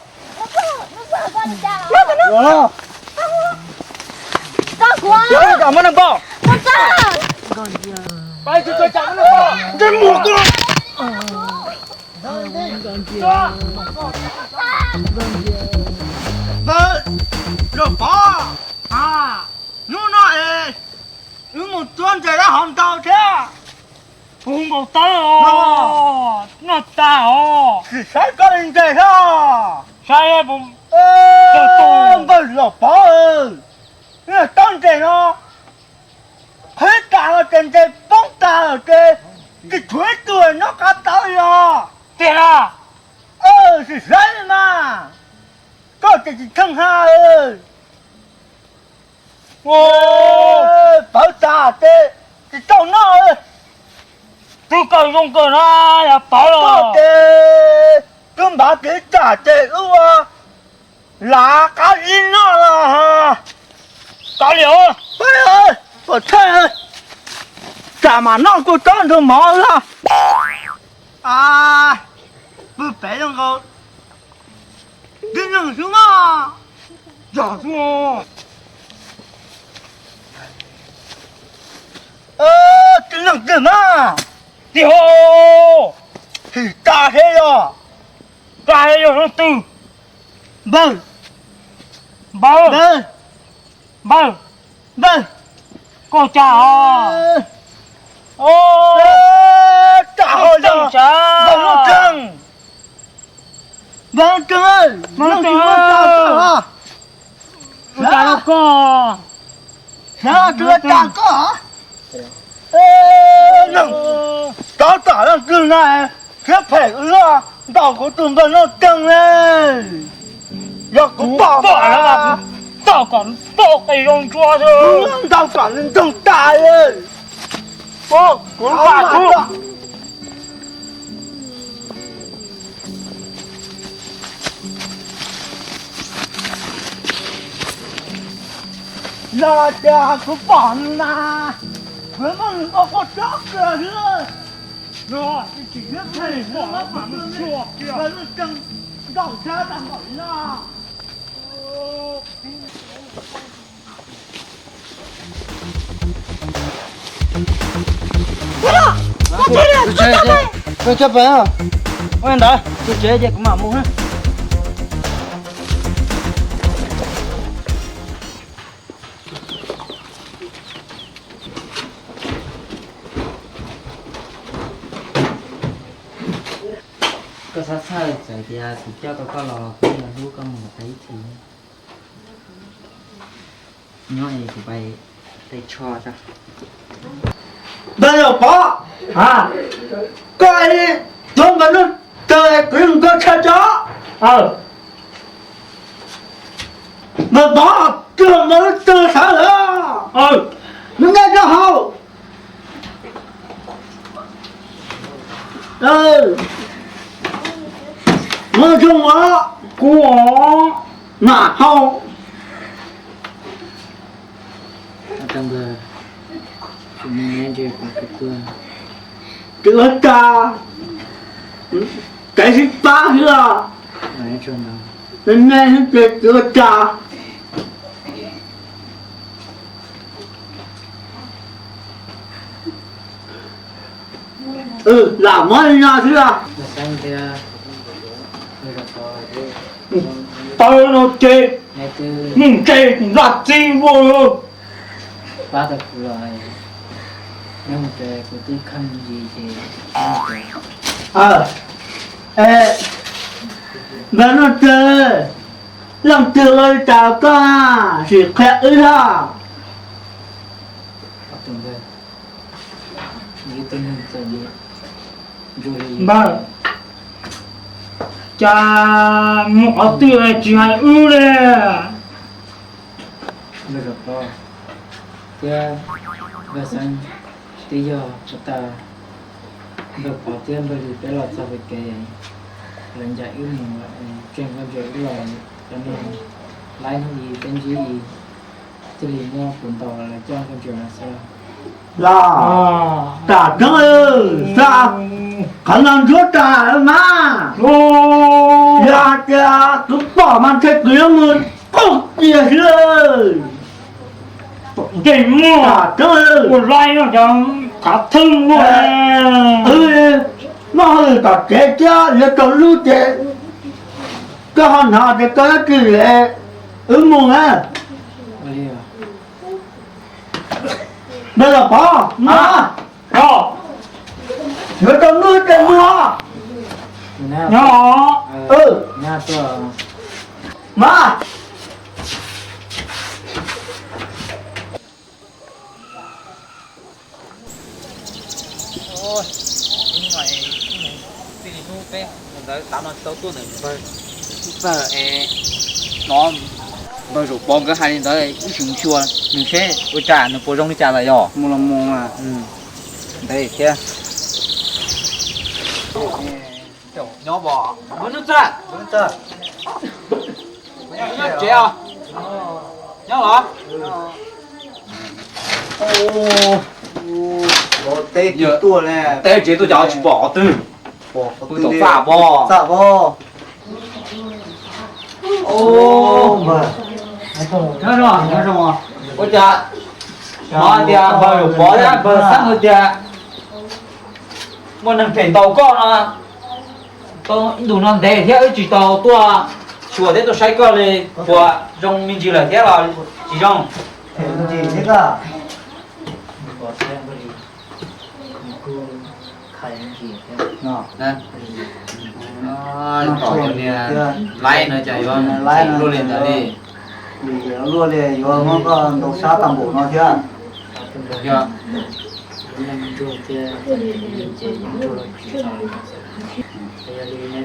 Muab neeg npau. Ntsej muag koj. Zaum pov, hnub no es wb mus txuag ntses dab hov ntau thiab. Puv nkaus tawb os, noj tag os. Sim saib koj li ntses thiab. Saib puv npawg Zaum Pov, wb txuag ntses no qhib tas los ces ntses poob tas lawm ces tsis tshuav ib tug nyob qab tawb li os. Tiag na. Sim saib li mas, koj ces tsis tsheej ha. Pawv tas ces tsis tau noj. Twb kawg zoo kawg na, yog pawv los ces twb npav kev tsam ces wb ua lav qab zib noj los. Kav liam, pom thawj, tsam mam noj kuj tsob ntug mov los. Pw pem zoo nkaus tib neeg xwb mas. Yog xwb. Tib neeg twg mas? Tij Hauv. Him tas thiab yog. Tag yog leej twg? Npawg. Npawg. Npawg. Npawg. Npawg. Koj cas os? Tag hauj yog Npawg Nuj Tseeg. Npawg Nuj Tseeg, Nuj Tseeg, Nuj Tseeg. Ua cas los koj? Xyov tsis ua cas koj. Neeg, tov tom leej twg na, siab phem ua luaj ntaus kuv tus Npawg Nuj Tseeg ne. Yog kuv pom mas, tau kom pom qis zoo ntsuab xwb, ntaus kom nws ntoog tas li. Kuv, kuv, kuv. Yog tias kuv pom nws na, kuv muab nws nqua quaj tsob kawg xwb. Yog tsis tsim siab phem, kuv muab nws ntaus tag npaum li no. Koj coj pais, ua li ntawd, tus tsev ces kuv mam mus na. Koj xav txhawj txawm tias kuv coj tau koj los kuv yeej hlub koj mus kom tag ib txhis. Nyob es kuv pais tei tsho tso. Npawg Pov, koj ib tug Npawg Nuj Tseeg kuv yeej nco tshaj tso. Npawg Pov, twb Npawg Nuj Tseeg sawv lawm. Nws nyob rau hauv. Npawg Nuj Tseeg os, kuv os, mam hau. Tsis ua cas, kev sib pab xwb os. Me me xwb ces tsis ua cas. Lam muab li no xwb os. Pawg no ces mus ntseg nta txib ua. Npawg Nuj Tseeg, leej twg ua li cas koj sim qhia wb os. Npawg, cas mus qhov twg tsis hais wb li? Npawg Pov thiab Npawg Xeeb, twb yog tsis tas Npawg Pov thiab Npawg Lis peb los txog pem kev, lawv ncaim wb mus, tseem nkauj ntsuam wb los, cov neeg laib hnub i peb ntsib i, thiaj li muab kuv ntaus los lawv coj nkauj ntsuam no xwb. Los, tam tseeb, xav qhov no ntsuab tas mas. Yog hais tias kuv pom mas ntshe kuv yuav mus qub kiag xwb. Ntsej muag, tam tseeb, ua laib no cov khav theeb luaj. Muaj hauj lwm tom tsev thiab yuav tsaus lub ces koj ho hnov tias koj yuav tsis lem, wb mus na. Npawg Los Pov, mus, yuav tsaus lub ces mus. Nyob, mas. Txij li hnub peb mus ntawd tav no tsis tau tuaj ntawm npawg, npawg es hnov Npawg Zaum Pov nkawd hais li ntawd, wb sim mus xyuas nws seb ua cas nws puas zoo li cas lawm yog. Mus los mus mas. Ntev thiab. Nyob os, Nuj Txawj. Nyob tsev os? Nyob los? Teb tsev tuaj cas tsis pom qhov twg. Pw tom txaj pov. Ua cas hnov tias npawg Zaum Pov thiab npawg Xeeb hais tias muaj neeg phem ntaus koj no, tau ib ntus no ntev thiab wb tsis tau tuaj xyuas thiab tuaj saib koj li, puas zoo me ntsis lawm thiab los tsis zoo? Tom cov niag laib no cas yuav luaj li ntawd li. Luaj li yuav muab koj ntaus sab tag npaum no thiab. Yog txhob txwm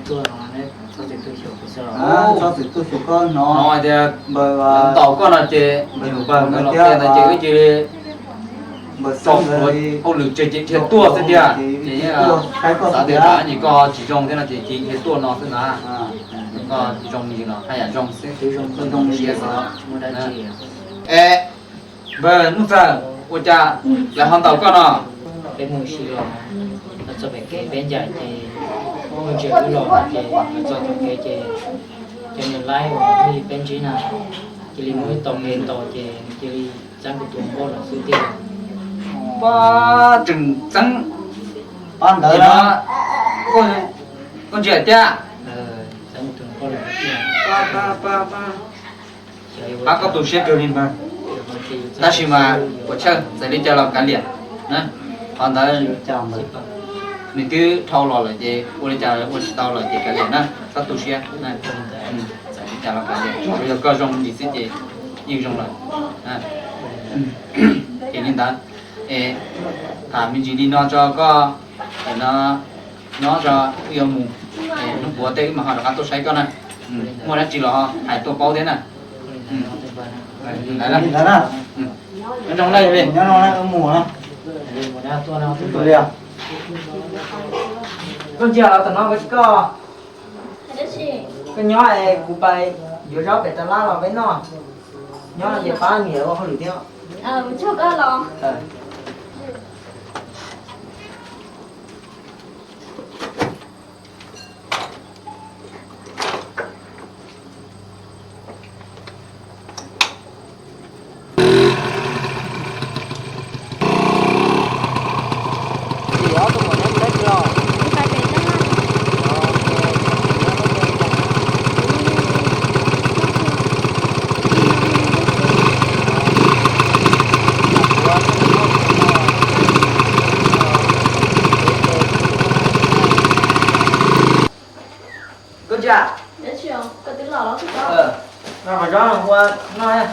tuaj xyuas koj no, npawg ntaus koj no ces npawg no thiab ces wb cia li tso plhuav hauj lwm tseg ces dhia tuaj xwb tiag. Ces xav tias tab sis koj tsis zoo thiab no ces cia dhia tuaj no xwb na. Koj zoo li no haj yam zoo xwb, zoo siab xwb. Es npawg Nuj Txawj, ua cas lawv ho ntaus koj no? Peb mus ua si los txog pem kev peb ncaim ces muaj ntsia wb los ces los txog tom kev ces cov niag laib uas peb ntsib na cia li muab wb tom kev ntaus ces nws cia li txeeb kuv tus hluas nkauj lawm xwb tiag. Pab tseem txeeb pab ntawd no, koj ntsia tiag. Pab koj tu siab kawg li npawg. Tab sis mas puas tsawg txawm li cas los kav liam. Qhov ntawd nws twb dhau los lawm ces ua li cas ua tsis tau lawm ces kav liam na, koj tu siab. Txawm li cas los kav liam, tsuas yog koj zoo ntsis xwb ces yeej zoo lawm. Ces li ntawd, es tham me ntsis li no tso koj, no nyob tso, wb yuav mus, hnub puav tej wb mam ho rov qab tuaj saib koj na. Muaj dab tsi los hais tuaj paub thiab na. Nyob zoo na, mus na. Koj ntsia los tom no koj tsis koj, koj nyob es kuv pais yuav zaub pem tas lab los peb noj. Nyob ces pab niam ua hauj lwm thiab. Koj ntsia, no qhov zob no ua noj.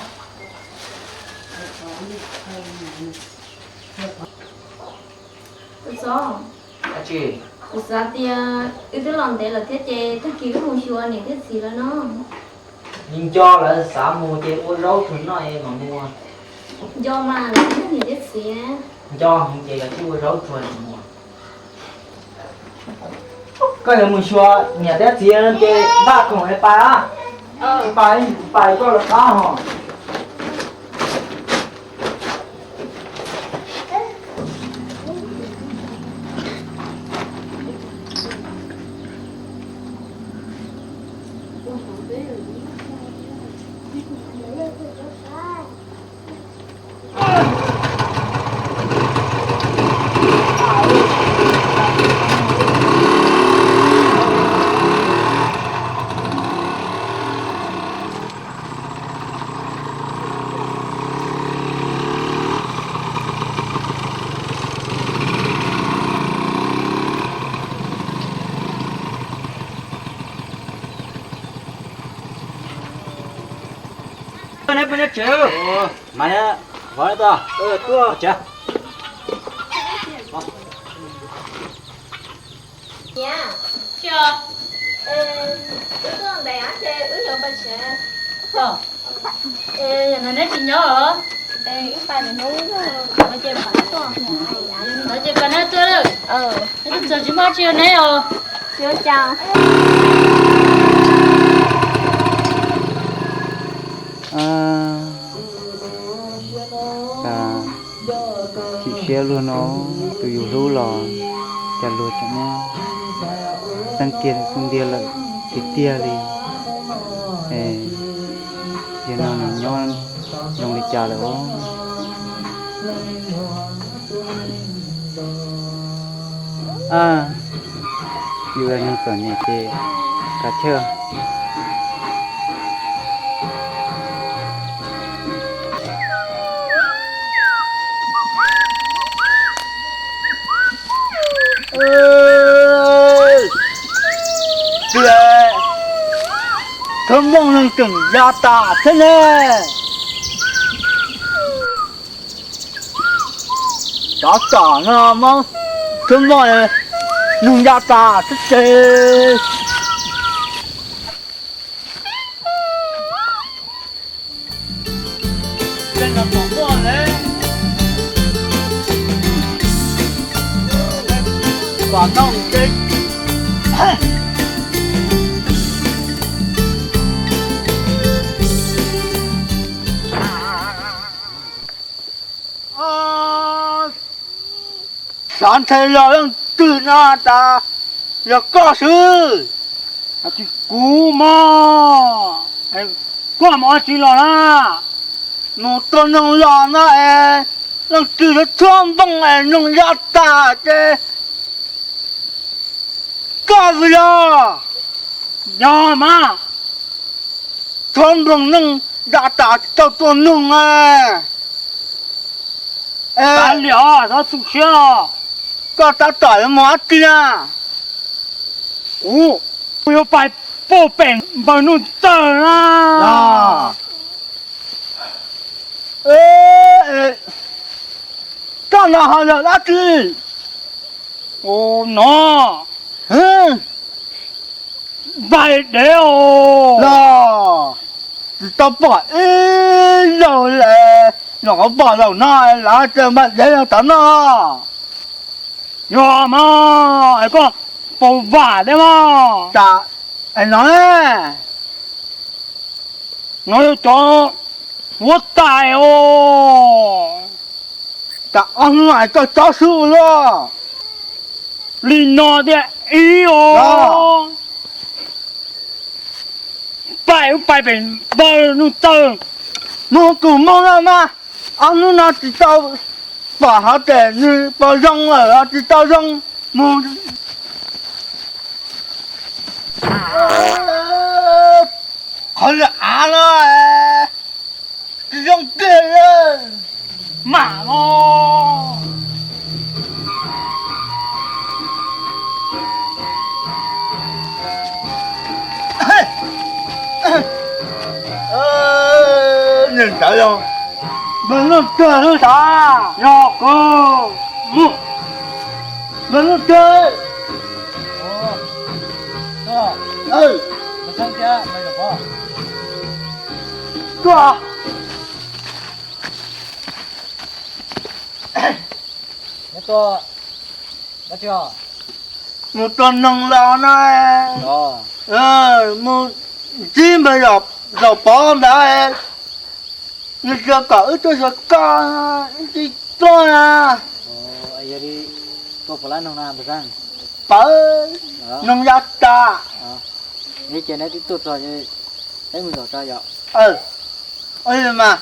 Kuv xav tias wb twb los ntev lawm thiab ces tag kis wb mus xyuas niam thiab txiv lawv no. Nco lawv xav mus ces ua zaub tsuag noj es mam mus. Nco mas, niam thiab txiv. Nco heev ces kav tsij ua zaub tsuag mus. Koj yuav mus xyuas niam thiab txiv ces npaj khoom es pais a. Pais, kuv pais koj lawv qab hos. Neb peb neb tsev, mas neb vov neb tuaj, tuaj tsev. Niam, wb tuaj ntev ces wb yuav pais tsev. Ntawd neb tsis nyob os? Ntawd ces pab neb tuaj lawm. Neb tuaj txog tsis muaj tsi yog neb os. Cas chim siab luag no, tus yus hlub los cas luag tseem muab txeeb kiag xub ntiag lawm tiag tiag li. Es yog no nws nyob zoo li cas lawm os? A, yus yog neeg txom nyem ces kav chawj. Twb, Thoob Nplooj neeg tseem ya tas thiab ne. Tsov tom no muab Thoob Nplooj neeg ya tas xwb ces. Xav nthe los leej twg no tas yog koj xwb. Kuv mas, koj mus ua tsi los na? Mus tua noog los no es leej twg yuav tshuab nplooj es noog ya tas ces koj vwm los. Yog mas, tshuab nplooj neeg ya tas tsis tau tua noog. Kav liam, txhob tu siab. Koj tab tom yuav mus dab tsi na? Kuv, kuv yuav pais puag pem npawg Nuj Txawg na. Koj no ho yog dab tsi? No, pais dev os. Los, tsis tau pom ib zaug li, los koj pom zaum no lawv tias pais dev los tom no. Yog mas, es koj puas vam thiab mas? Tam, es no, no yog cov huab tais os. Tam ob hnub no koj tsob xwb los. Li no tiag ib os. Pais ub pais pem npawg Nuj Txawg. Mus tus moo no mas, ob hnub no tsis tau pom hov tias nws puas zoo lawm los tsis tau zoo. Mus qhov li av no tsis zoo kiag li. Mam no. Nws ntawd los, npawg Nuj Txawg xwb sav. Yog kawg, npawg Nuj Txawg. Tuaj. Neb tuaj dab tsi os? Mus tua noog los no. Mus ntsib npawg Zam Pov ntawd, nws tsuas kom wb tuaj xyuas koj, wb tsis tuaj na. Yog li tuaj puas lab noog na npawg Xeeb? Pawg, noog ya tas. Ces neb twb tuaj txog, peb mus zaum tso yom. Ua li mas.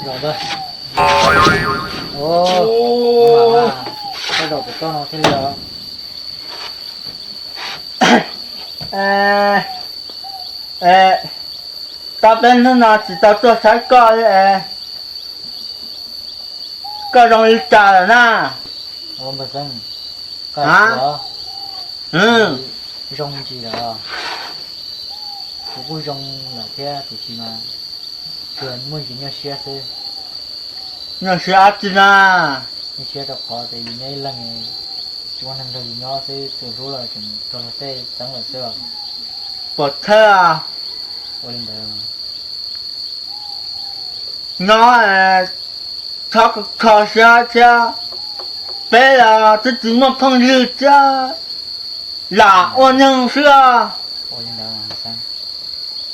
Zaum ntawd. Ua, zaum pem toj no thiaj li os. Tau peb hnub no tsis tau tuaj saib koj li es, koj zoo li cas lawm na? Npawg Xeeb, koj zoo ntsis lawm. Kuv kuj zoo lawm thiab tiam sis mas tsuas muaj ntsis nyuaj siab xwb. Nyuaj siab dab tsi na? Nyuaj siab rau qhov tias yus nyob ib leeg tsis muaj neeg nrog yus nyob xwb, tus hlub los tseem raug luag tej txeeb lawm xwb os. Pov thawj. Ua li ntawd. Nyob txhob kho siab thiab, peb los twb tsis muaj phooj ywg thiab, lam ua neeg xwb os. Ua li ntawd,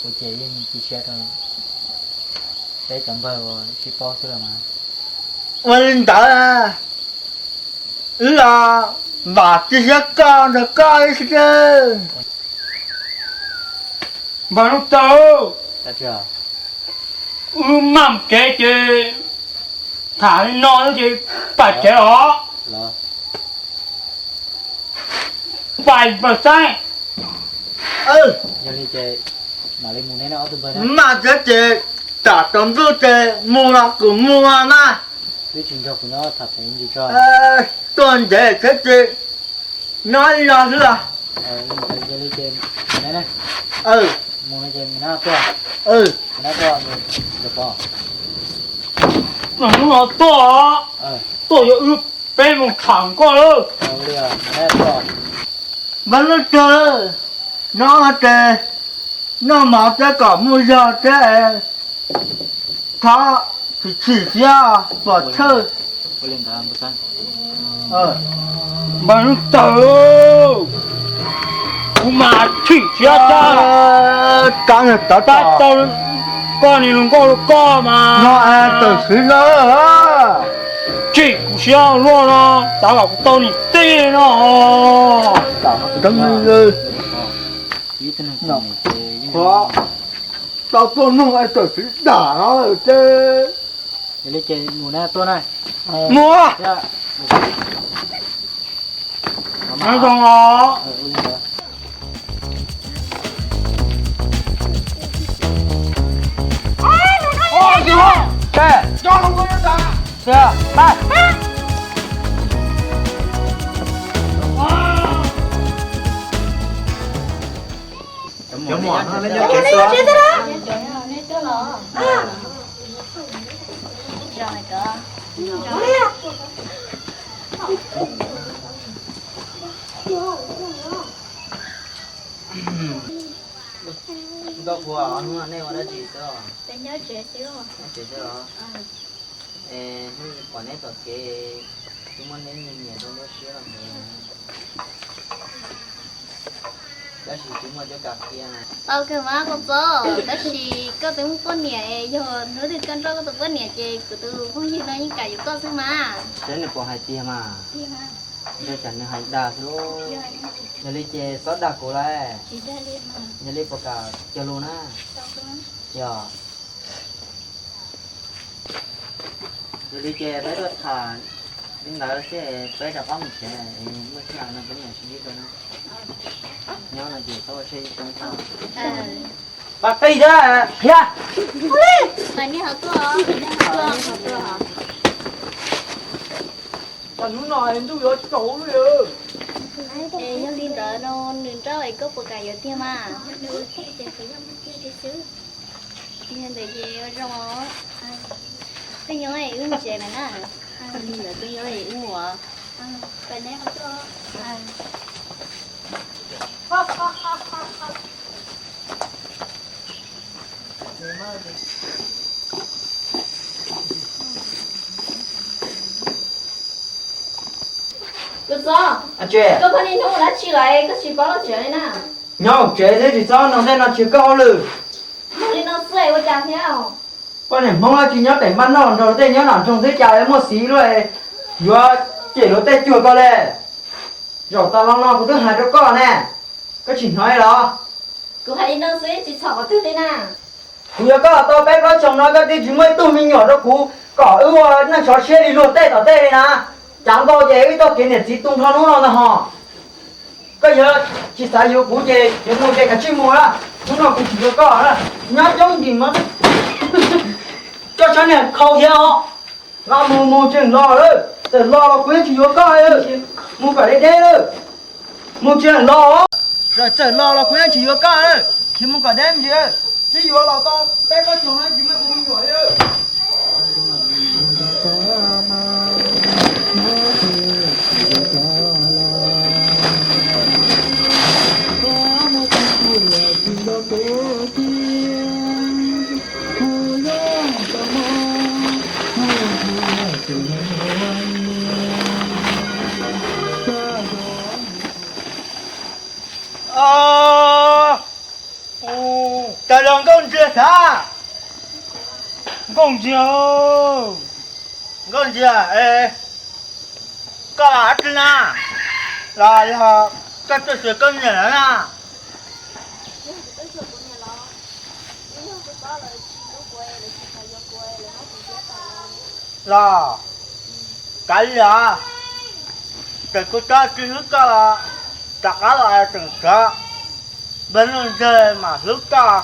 kuv ces yeej cia siab rau peb cov npawg uas sib paub xwb los mas. Ua li ntawd, wb los vam cia siab koj nrog koj ib sab. Npawg Nuj Taws, wb maj mus kev ces tham li no ces pais tsev os. Pais npawg Xeeb. Maj tsev ces tam tsaus ntuj ces mus los kuv mus mas. Tuaj ntev thiab ces nyob li no xwb os. Hnub no tuaj, tuaj yuav wb peb mus tham koj lawm. Npawg Nuj Taws, nyob ces noj mov thiab kom muaj zog thiab, thov tsis chim siab pov thawj. Npawg Nuj Taws, kuv mas chim siab tag, tab tau koj niag hluas nkauj koj mas. No tawm xwb na. Tsim kuv siab luaj no, xav kom kuv tau niam tij no. Tau tuaj mloog es tawm xwb dam no ces. Mus. Nyob zoo os. Cov muam no nyob tsev xwb. Nkauj Qhua, ob hnub no nej ua dab tsi xwb? Nyob tsev xwb os. Es hnub no pom neb tom kev, twb muab neb nyiam nyiam rau nruab siab los ntawd. Tab sis twb muaj cov kas kias na. Tau kawg mas Qhua Txob, tab sis koj twb muaj poj niam, yog hnub twg koj nrauj koj tus poj niam ces kuv tus phooj ywg no yeej kam yuav koj xwb mas. Saib nws puas hais tiag mas. Ntshe tsam nws hais dag xwb lauj. Yog li ces txhob dag kuv lauj. Yog li puas kam cog lus na? Yog. Yog li ces peb tuaj tham li ntawd xwb, peb rov qab mus tsev, muaj sij hawm no peb mam sib ntsib dua na. Nyob no ces txhob ua siab ib xyoos tag. Pab qij thiab, khiav. Hnub no ntuj yuav tsaus li. Es yog li ntawd no nws nrauj es koj puas kam yuav tiag mas? Yog ntawd ces ua zoo os. Twb nyob es wb mus tsev lawm na. Li ntawd twb nyob es wb mus os. Koj txob, koj pheej niaj hnub ua dab tsi lawm koj tsis paub los tsev li na? Nyob hauv tsev xwb tsis txhob nrog tej no tsis koj hauj lwm. Mus li no xwb ua cas thiab? Poj niam Hmoob tsis nyob pem npaj noj nrog tej nyob nram nroog xwb cas muaj xiv luaj, yuav cem luag tej cuag koj li. Zaum tas los no kuv twb hais rau koj ne, koj tsis hnov los? Kuv hais li no xwb tsis txhom qhov twg li na. Kuv yuav koj tau peb plaub xyoos no koj twb tsis muaj ib tug me nyuam rau kuv kom wb ua neej sov siab li luag tej tom tej li na. Cav nkaus ces wb tau kev niam txiv tu nrho hnub no ntag hos. Koj yog tsis xav yuav kuv ces yuav mus ces kav tsij mus na. Hnub no kuv tsis yuav koj na. Nyob coob nkim no, coj sab niag khau thiab os. Los mus mus tseem los lawm, txawm los los kuv yeej tsis yuav koj. Mus kom deb deb lawm, mus tseem los. Txawm los los kuv yeej tsis yuav koj lawm. Tsis mus kom deb ntsis, tsis yuav los tau peb plaub caug no tsis muaj tus me nyuam li. Cas los Nkauj Ntxiag xav? Nkauj Ntxiag, Nkauj Ntxiag, koj los dab tsi na? Los yog koj tuaj xyuas koj niam lawm na? Los kav liam, txawm kuv tsis hlub koj los, rov qab los tseem xav. Npawg Nuj Ntxawg mas hlub koj,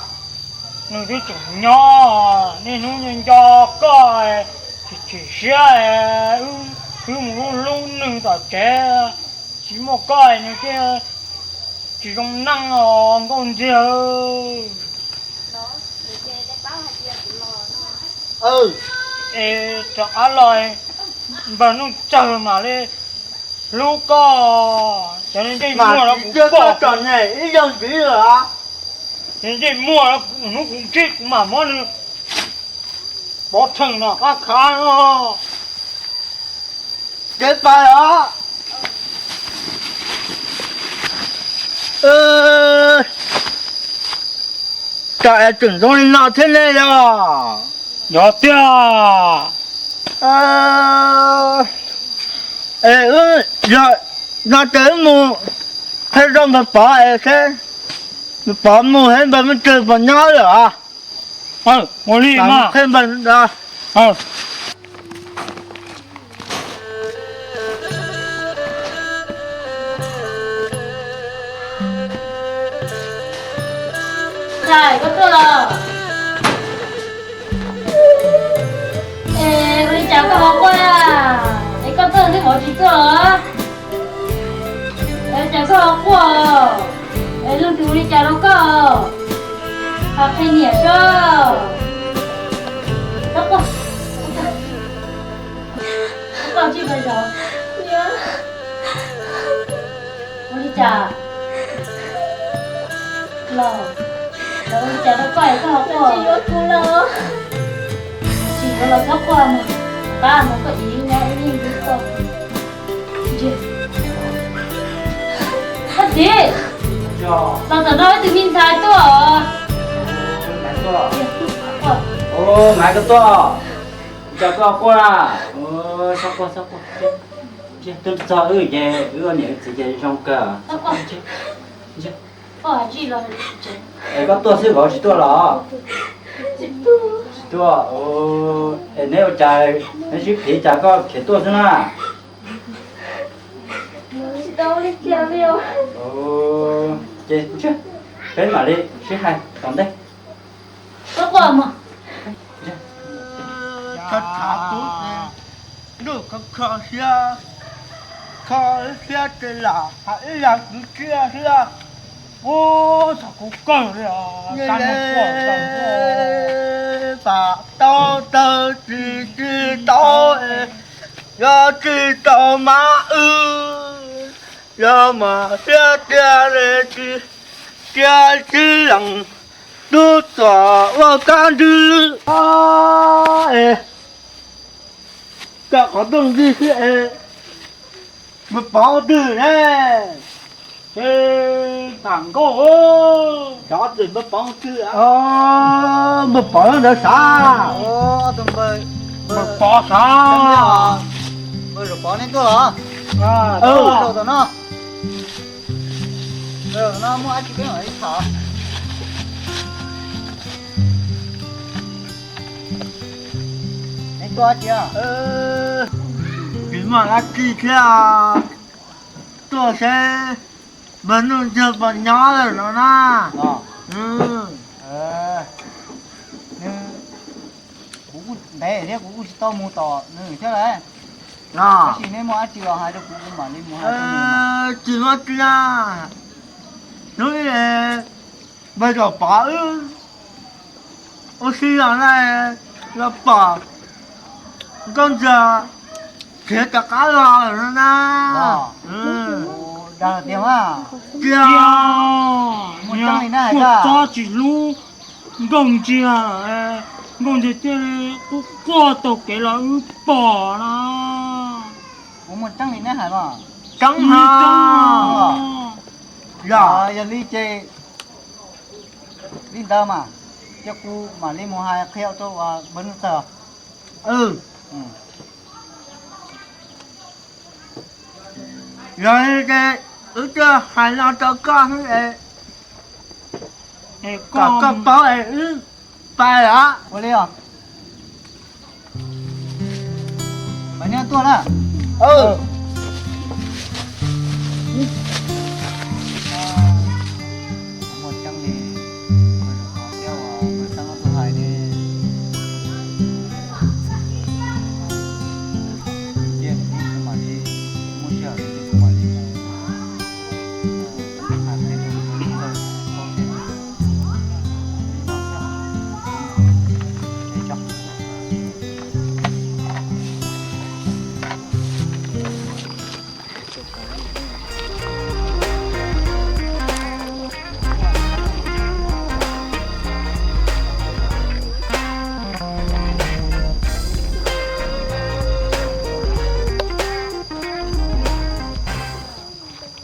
nws twb tseem nyob, niaj hnub nco nco koj, tsis tshim siab, wb mus hlub hlub nws tom tsev, tsis muaj koj nws thiaj tsis zoo neej os Nkauj Ntxiag. Es rov qab los, npawg Nuj Tsawg mam li hlub koj. Cov ntsej muag no kuv pom, ib zaug ntxiv lawm, cov ntsej muag no hnub kuv ntsib kuv mam muab nws pov rhees no qab khav no. Kev pais os. Cas es tseem zoo li no thiab ne yog? Yog tiag. Es yog no ces wb mus qhia rau npawg Pov es, npawg Pov mus es npawg Nuj Tsawg puas nyob lawm os? Ua li mas qhia npawg. Ntxhais, koj tuaj los? Es ua li cas koj ho quaj? Es koj tuaj xwb koj tsis tuaj los? Es ua li cas koj ho quaj? Es leej twg ua li cas rau koj? Ho qhia niam seb. Koj quaj, koj quaj tsis pais zov. Ua li cas los? Los ua li cas rau koj es koj ho quaj? Tsis yuav los txhob quaj mus, pab mus koj ib nyob ib leeg twb quaj. Koj txiv, los tom no ib tug me ntxhais tuaj. Maiv, koj tuaj. Cas koj quaj? Txhob quaj, txhob quaj. Tuaj txog wb ces wb ua niam wb txiv ces zoo kawg. Es koj tuaj xwb vauv tsis tuaj los? Tsis tuaj. Es neb ua cas neb sib phiv cas koj khiav tuaj xwb na? Ces peb mam li sib hais tom ntej. Koj quaj mas. Kho kho siab, kho siab ces lam hais ib yam kwv txhiaj siab. Ub, txog kuv kawg li os. Tam tau tawg tsis tsis tau, yog tsis tau mas wb yog mas siab tiag li tsis tiag tsis lees tub txom ua kab ntwg. Koj qhov rooj ntxig xwb es npawg Pov twg ne? Tham nkauj, xyov twg npawg Pov twg. Npawg Pov ntawd xav. Npawg Pov xav. Npawg Pov nej tuaj los? Tom no, tom no muaj dab tsi peb mam li tham. Neb tuaj dab tsi? Tsis muaj dab tsi thiab, tuaj seb npawg Nuj Ntxawg puas nyob lawm no na. Kuv kuj ntev thiab kuv kuj tsis tau mus tom nws thiab lawm. Tab sis neb muaj dab tsi los hais rau kuv, kuv mam li mus hais rau nws. Tsis muaj dab tsi, hnub ib Peb zaum pov wb ua si los na, los pom Nkauj Ntxawm khiav rov qab los lawm no na. Tiag, muaj tseeb li na hais koj? Tsob tsis hlub Nkauj Ntxawm, Nkauj Ntxawm thiaj li quaj quaj taug kev los wb pom na. Kuv muaj tseeb li neb hais mas. Tseeb hos. Yog, yog li ces li ntawd mas, ces kuv mam li mus hais qhia rau uas npawg Nuj Txawg. Yog li ces wb thiaj hais no rau koj xwb es kom koj paub es wb pais lawm. Ua li os. Mas neb tuaj na. Muaj tseeb li, thiab uas npawg Xeeb tuaj hais ne, cia kuv mam li muaj sij hawm kuv mam li mus hais qhia rau npawg Nuj Txawg paub thiab.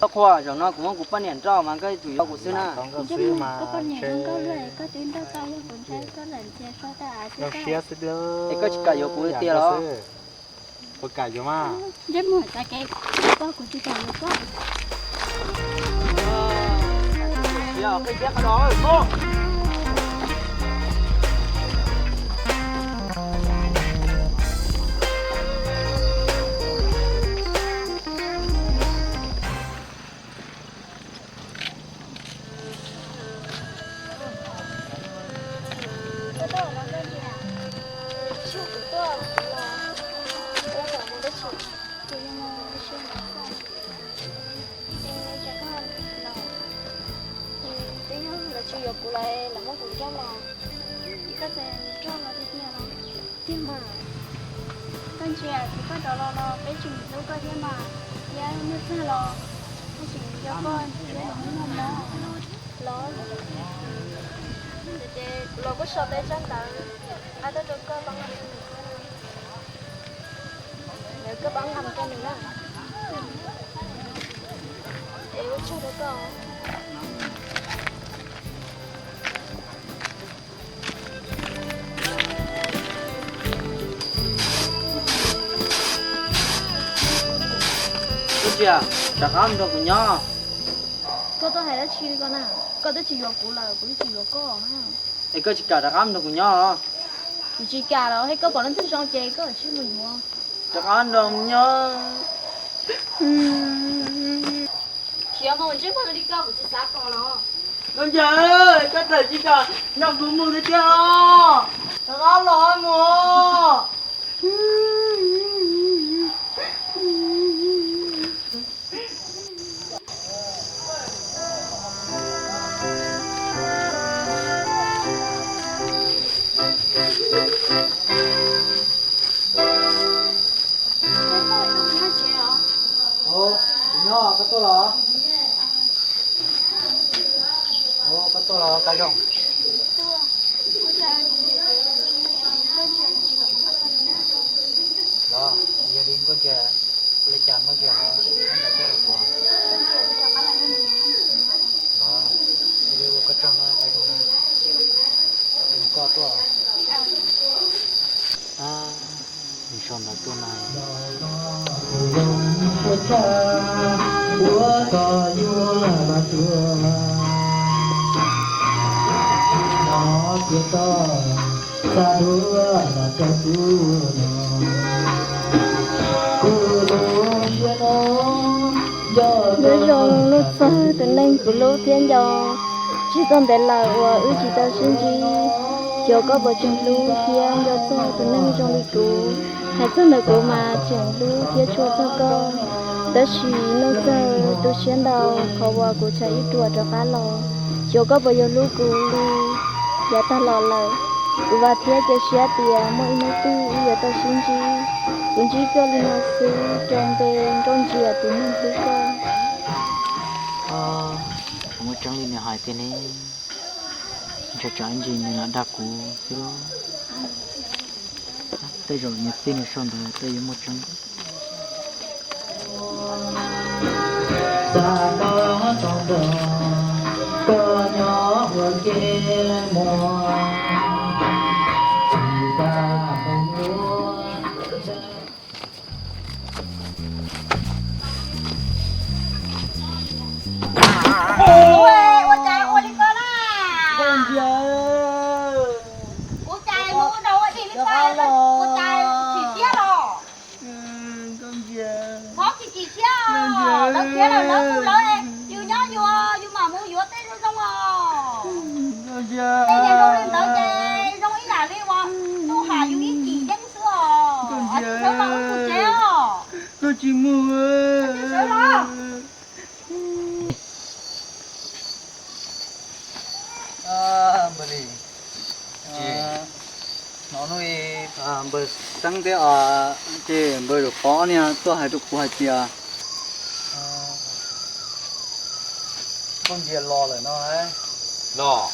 Koj qhuas, zaum no kuv muab kuv poj niam nrauj mas koj yuav tsum yuav kuv xwb na. Koj poj niam zoo nkauj luaj, koj twb nrauj tau, yog kuv ntshai koj lam ntxias so tau av xwb. Es koj tsis kam yuav kuv tiag los? Puas kam yuav mas? Ntsej muag txav kev, koj kuv tsis kam yuav koj. Twb yog lawv tsis yuav kuv lawm lawv muab kuv nrauj los, es koj txawm nrauj los tiag tiag los? Tiag mas. Koj ntsia thaum koj rov los los peb tseem hlub koj thiab mas, thiab Nuj Txawg los peb tseem nco koj thiab los muaj mob los. Ces kuv los kuj sau tau tsab ntawv nqa tuaj rau koj pab nqa rau nws thiab. Ntawd koj pab nqa mus rau nws na. Es ua tsaug rau koj. Koj tsis kam rov qab nrog kuv nyob? Koj tuaj hais dab tsi li koj na? Koj twb tsis yuav kuv lawm, kuv twb tsis yuav koj na. Es koj tsis kam rov qab nrog kuv nyob? Kuv tsis kam los, es koj pom leej twg zoo ces koj cia li mus yuav. Rov qab nrog nyob. Khiav mus, ntsej muag li koj kuv tsis xav pom los. Koj ntsia, koj txawm tsis kam nrog kuv mus tiag tiag los, rov qab los mus. Kuv nyob, koj tuaj los? Koj tuaj los, Kab Zoo? Los, yog li Nkauj Ntsia, ua li cas Nkauj Ntsia ho nyob ntawm koj los? Los, yog li ua koj tsaug no Kab Zoo na, es koj tuaj. Nws sau ntawv tuaj na. Nyob zoo Nuj Txawg, tus neeg kuv hlub thiab nco. Tsis txog ntev lawm uas wb tsis tau sib ntsib, xyov koj puas tseem hlub thiab nco txog tus neeg zoo li kuv. Hais txog ntawm kuv mas tseem hlub thiab tshua txog koj. Tab sis Nuj Txawg, tu siab ntau qhov uas kuv tshav ib ruam rov qab los, Yuav koj puas yuav hlub kuv li? Yav tag los lawm, kuv vam thiab cia siab tias muaj ib hnub twg wb yuav tau sib ntsib. Kuv ntsib koj li no xwb, tso npe nrauj ntsia tus neeg hlub koj. Kuv muaj tseeb li nws hais tiag ne, ntshe tsam ib ntsis nws lam dag kuv xwb lauj. Tej zaum niam tij nws sau ntawd tej yuav muaj tseeb. Ua cas ua li ko na? Ua cas mus ua dog ua dig li ko, ua cas chim siab los? Txhob chim chim siab, lawv khiav lawm lawv mus lawv, yus nyob yus, yus mam mus yuav tej zoo zoo os. Tej niag zoo li ntawd ces zoo ib yam li uas ntuj ham yus ib chim yeeb xwb os. Sawv mas wb mus tsev os. Koj tsis mus. Sawv los. Npawg Lis, hnov npawg Xeeb thiab ces npawg Zaum Pov niag tuaj hais rau kuv hais tias koj ntsia los lawm no. Los,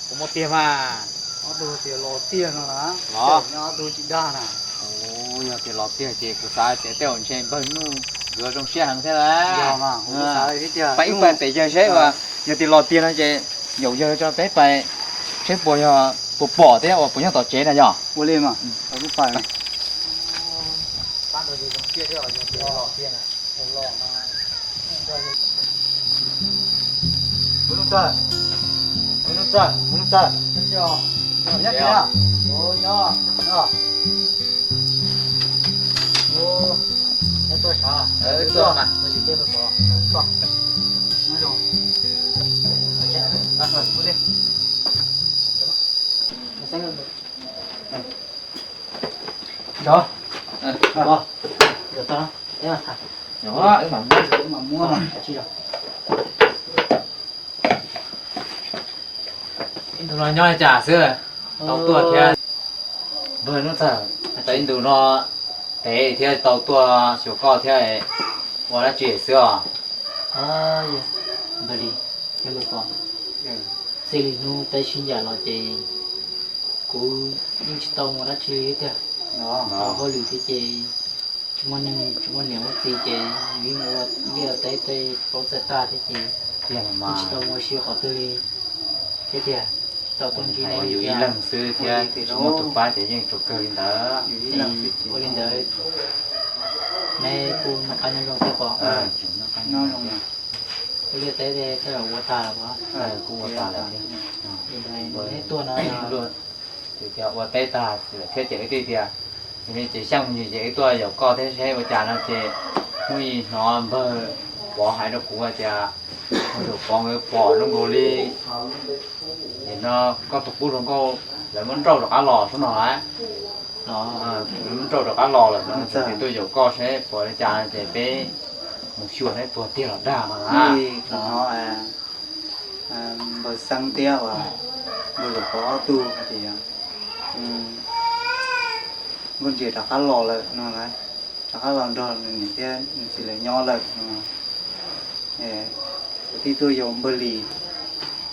kuv muaj tiag mas. Ob tug tias los tiag no na. Los, ob tug tsis dag na. Yog tias los tiag ces kuv xav tias tej zaum ntshe npawg Nuj nkawd zoo siab heev thiab lauj. Pais wb pais pem yawg seb uas yog tias los tiag no ces yaum yawg tso peb pais seb puas yog puas pom thiab uas puas nyob tom tsev na yog. Ua li mas, pais. Ib ntus no nyob li cas xwb, tau tuaj thiab? Npawg Nuj Txawg, ib ntus no tev thiab tau tuaj xyuas koj thiab, ua dab tsi xwb os? Npawg Lis, npawg Pov, txij li hnub peb sib ncaim los ces kuv yeej tsis tau mus dab tsi li tiag. Tau hauj lwm thiab ces tsis muaj neeg tsis muaj niam muaj txiv ces yus yeej ua liaj ua teb tej paub txawj tag thiab ces yeej tsis tau mus ua si qhov twg li thiab tiag. Tsis tau tuaj ntsib neb li tiag. Yus ib leeg xwb thiab tsis muaj tus pab ces yeej tsuas kawg li ntawd. Ua li ntawd, neb kuj noj qab nyob zoo thiab Pov? Ua liaj teb tej zaum ua tag lawm Pov? Kuj ua tag lawm thiab. Neb tuaj no, ua teb tag thiab ces wb thiaj tias, ces xyaj mus ces wb tuaj yaum koj thiab seb ua cas no ces hnub ib hnov npawg Pov hais rau kuv tias npawg Pov nkawd pom zoo nkaus li, ces no koj tus qub hluas nkauj lawv muab nrauj rov qab los sub no lawm. Lawv muab nrauj rov qab los lawm no ces tuaj yaum koj seb puas li cas no ces peb mus xyuas seb puas tiag los dag no na. Npawg Xeeb thiab uas npawg Pov ob tug hais tias nkauj ntsia rov qab los lawm no, rov qab los nrog nws niam thiab nws txiv lawv nyob lawm no. Kuv thiaj tuaj yaum npawg Lis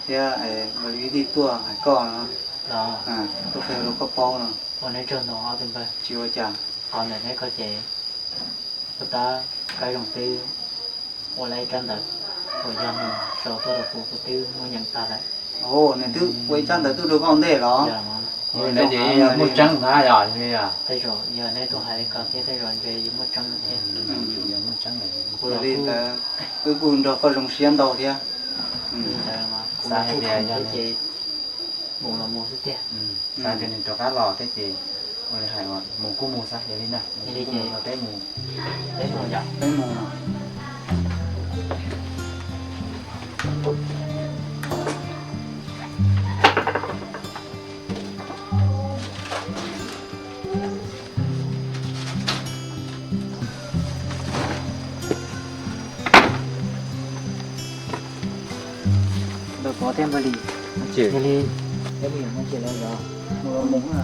thiab npawg Lis thiaj tuaj hais koj no, tuaj qhia rau koj paub no. Tsis ua cas. Qhov ntawm neb koj ces puag ta Kab Zoo twb ua lawm ib tsab ntawv uas yog nws sau tuaj rau kuv, kuv twb muab nyeem tag lawm. Nws twb ua ib tsab ntawv tuaj rau koj ntej los? Yog mas. Muaj tseeb ntag yog li. Tej zaum yog neb tuaj hais li ko thiab tej zaum ntshe yuav muaj tseeb thiab. Kuv los li ntawd wb kuj nrog koj zoo siab ntau thiab. Li ntawd mas kuv los kuj khoom thiab ces mus los mus xwb tiag. Xav tias nws rov qab los thiab ces ua li hais mus kuj mus xav yog li na, mus kuj mus, peb mus. Peb mus yom, peb mus. Npawg Pov Thiab npawg Lis, yog li peb mus yos no ces lawv zov mus los mus na.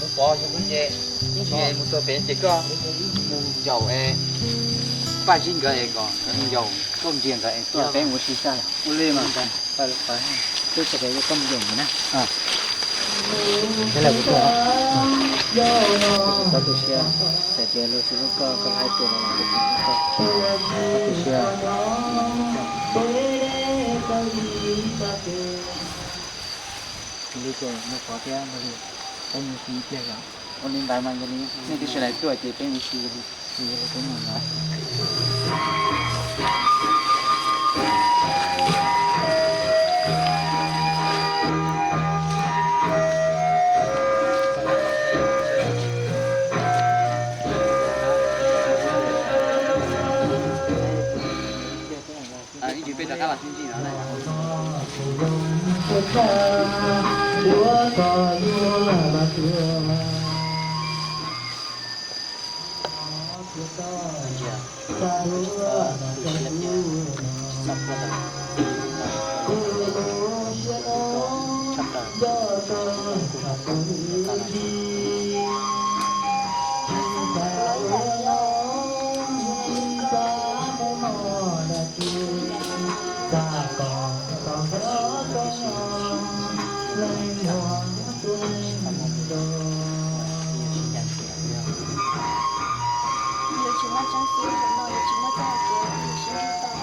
Mus pov yog lub ye, lub ye mus rau pem ces koj mus yaum es Paj Zib nkawd es kom nkawd mus yaum, koj ntsia nkawd es tuaj peb mus ua si xwb. Ua li mas, twb tsis peb koj mus yaum nkawd na. Ces lawv kuv tuaj, kuv tsis txhob tu siab, txawm tias luag tsis hlub koj, koj hlub tuaj los kuv tsis hlub koj, txhob tu siab. Yog li ces mus pov thiab npawg Lis, peb mus ua si ib pliag yom. Ua li ntawd mas yog li nej twb sawv daws tuaj ces peb mus ua si li. Yog li peb mus no. Ib ntsis peb rov qab los sib ntsib no na. Yuav tsis muaj tseeb xwb, zaum no yuav tsis muaj txoj hau kev sib ntsib tau.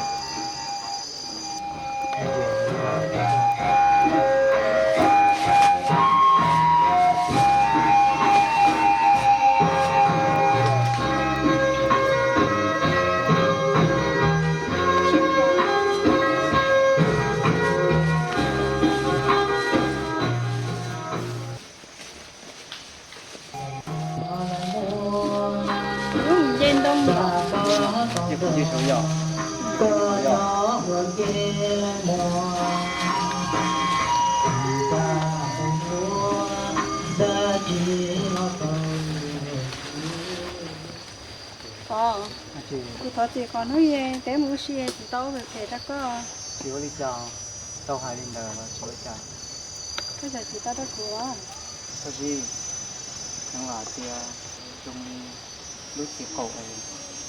Nce ntoo. Nce saum yog. Yog. Pov, kuv thov txim qhov hnub peb mus ua si tsis tau ua phem phem rau koj. Tsis ua li cas, tau hais li ntawd los tsis ua cas. Koj zam txim tau rau kuv os. Koj Zib, xyov hais tias zoo li lub txiv qaum es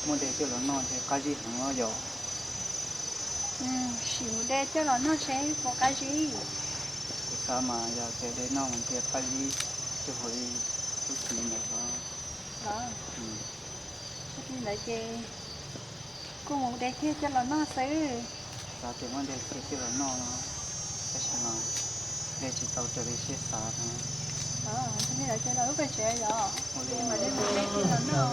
muaj dej coj los noj ntshe qab zib heev os yom. Sim mus de coj los noj seb puas qab zib. Kuv xav mas yog tias de noj mas ntshe qab zib cuag li lub txiv ntawd os. Los, yog li ntawd ces kuj mus de kiag coj los noj xwb. Xav tias muab de kiag coj los noj no, tab sis mas de tsis tau raws li siab xav no. Yog li ntawd ces los lub pem tsev yom. Ua li mas de mus de kiag los noj.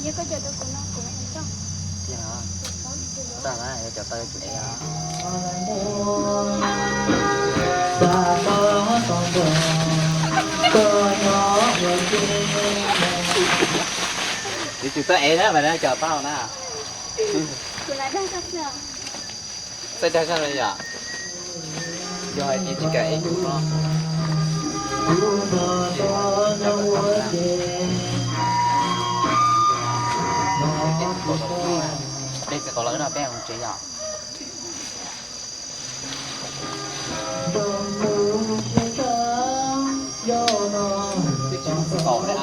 Yog koj cov rau kuv no kuv mam coj. Tag na, yog cov tau kuv ev os. Yuav tsum tau ev na, mas cov tau na. Kuv lam dag koj xwb. Txawj dag zaj no yom? Yog hais tias tsis kam ev kuv no. Peb txiv qaub lawm no peb mus tsev yom. Peb tsis muaj txiv qaub li,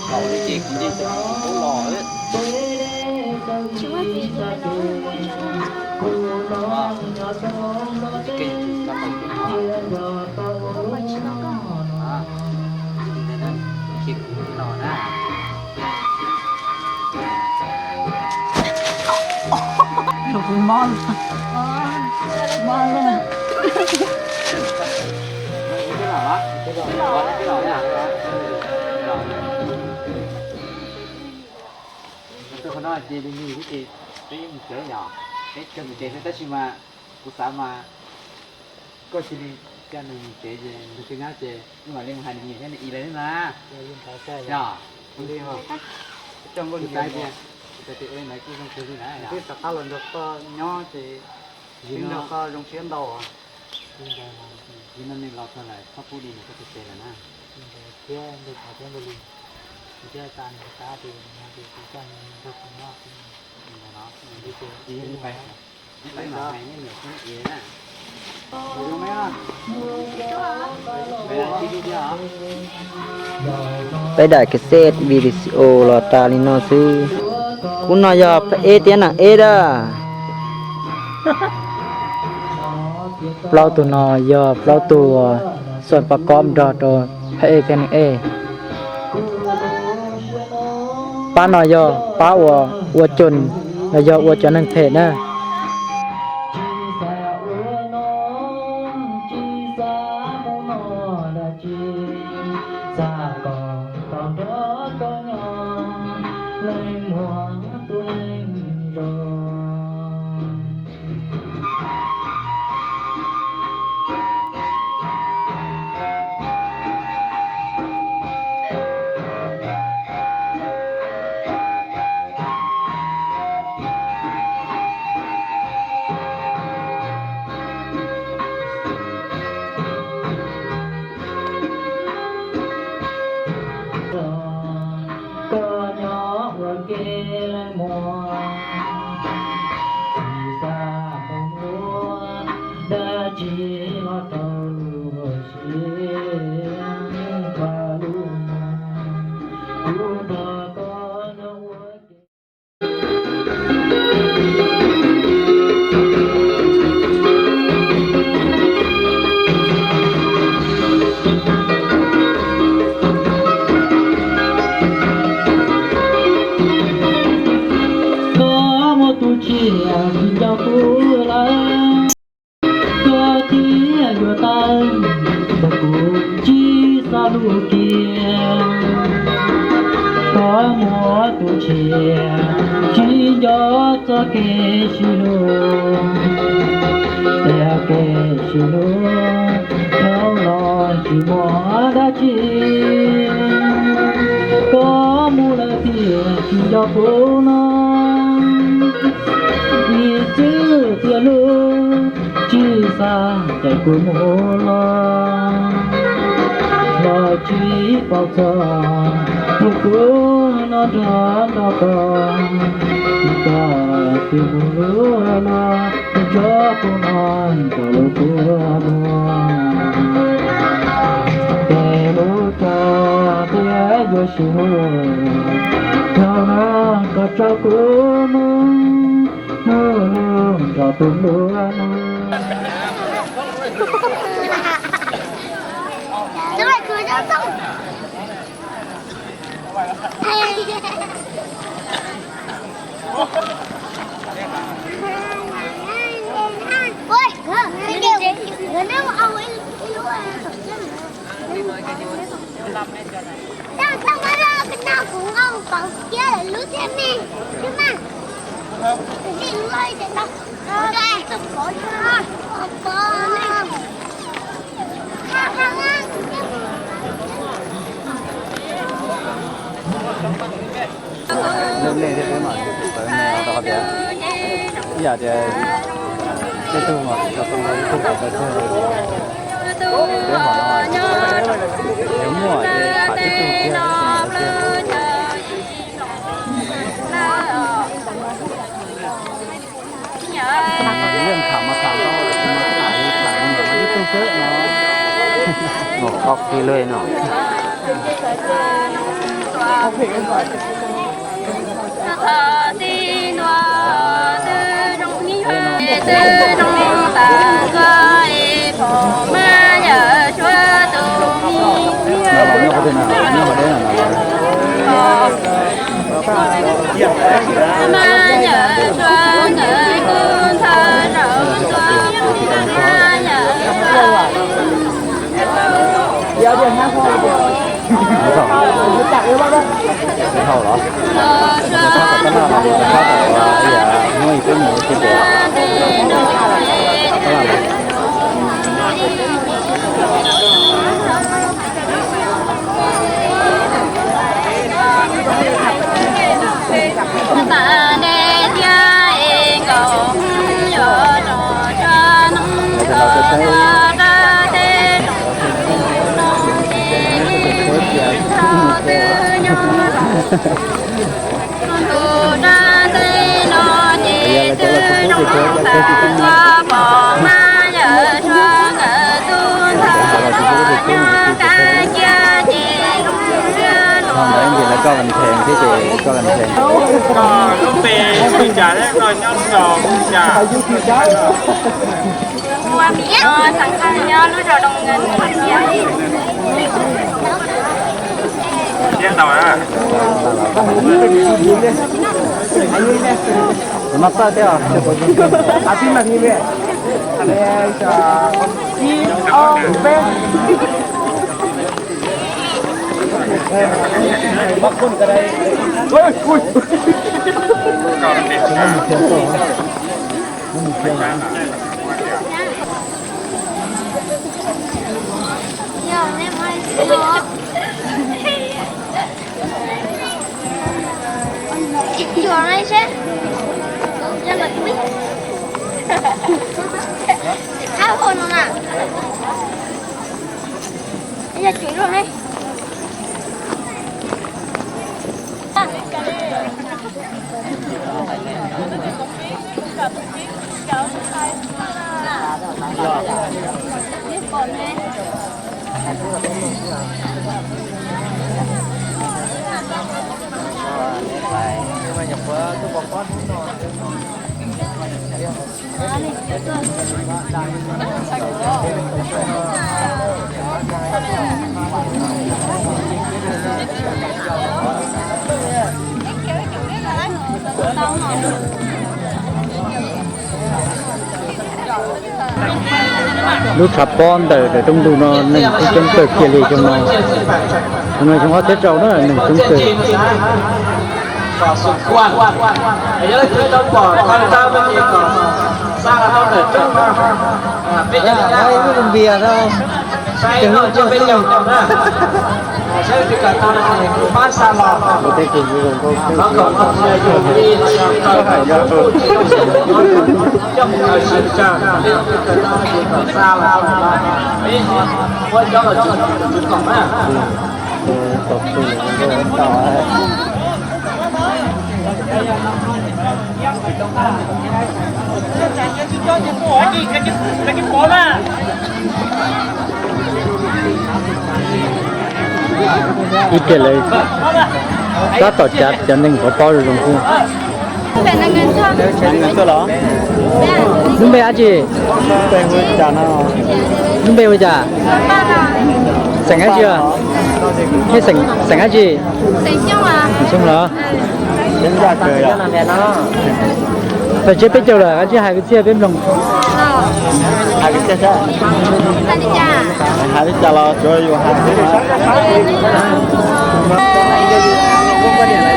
qaub li ces kuv nce tsis tau los. Tsis muaj txiv ces los mus tsev. Ces koj yuav tsum tau qaub li no. Kuv pom tsis tau koj. Ces kuv los na. Mob, mob lawm. No ces nws mus xwb ces peb mus tsev yom, peb cog mus tsev xwb tab sis mas kuv xav mas koj cia li coj nws mus tsev ces nrog koj nyob ces wb mam li mus hais nws niam thiab nws txiv lawv na. Yog, kuv xav tias kuv xav tias ua li ntawd kuj zoo kawg li na. Twb rov qab los nrog koj nyob ces twb nrog koj zoo siab ntau. Li ntawd, li no nws los txog lawm txhob pub li ntawd koj txoj kev lawm na. Li ntawd thiab ntuj qhov thiab ntuj li, kuv thiaj xa nws qab ces no ces kuv coj nws nrog kuv nyob xwb. Li ntawd los, li ces, li pais, li pais los hais nej niam thiab nej txiv na. Peb daim cassette video los tas li no xwb. Kuv no yog phab eb thiab neeg eb dab. Plaub tug no yog plaub tug uas xuas pab kob nrog rau phab eb thiab neeg eb. Pab no yog pab uas ua cun los yog ua cov neeg phem na. Koj nyob ua ke leej muam, tsis xav mus ua dab tsi los rau lub siab, lub siab kuv nrog koj nyob ua ke. Koj muaj tus txiaj tsis nco kuv lawm, koj thiaj yuav tawm ntawm kuv tsis xav hlub kiag. Koj muaj tus txiaj tsis nco txoj kev sib hlub, tiam kev sib hlub dhau los tsis muaj dab tsi. Koj mus lawm tiam tsis nco kuv no, ib txwm tias hlub tsis xav cais kuv mus los, los tsis paub txog tias kuv no nrog nrog koj, koj twb mus lub luag, tsuas kuv no nrog lub kua muag. Tej lub rog thiaj yuav sib hlub, thaum no koj tso kuv mus, mus nrog tus hluas no. Nej thiab peb mam li sawv no rau qhov tias ib yam tias tej tug mas tsis tau tau ib tug tau tag, peb hom no yuav muaj ces tham tib tug kiag, ib leeg tham mas tham tau, tham li tham li ib tug xwb no. Mus qhov ki lawm no. Hau los, tab laj los, tab laj los, muab ib peb mus ces tab laj los. Ntawd ces lawv coj Vam Thees thiab ces coj Vam Thees. Lub npe li cas thiab no nyob lub zos li cas? Ua Mim no, xeev Kha nyob lub zos Doo Nkees. Ntau na. Noj txawj thiab os. Ib, ob, peb. Lub tshav pob ntawm daim rooj ntug no neeg kuj coob kawg kiag li xyoo no. Xyoo no xyoo ob txhiab rau na neeg coob kawg. Ib pliag lawv tab tom cav cov neeg pov pob zoo zoo xwb. Lub npe dab tsi? Lub npe hu cas? Xeem dab tsi? Nej xeem dab tsi? Xeem Xyooj los? Tawm tsiab peb caug lawm, koj tsis hais kwv txhiaj peb mloog. Hais kwv txhiaj, hais li cas los tsuav yus hais xwb.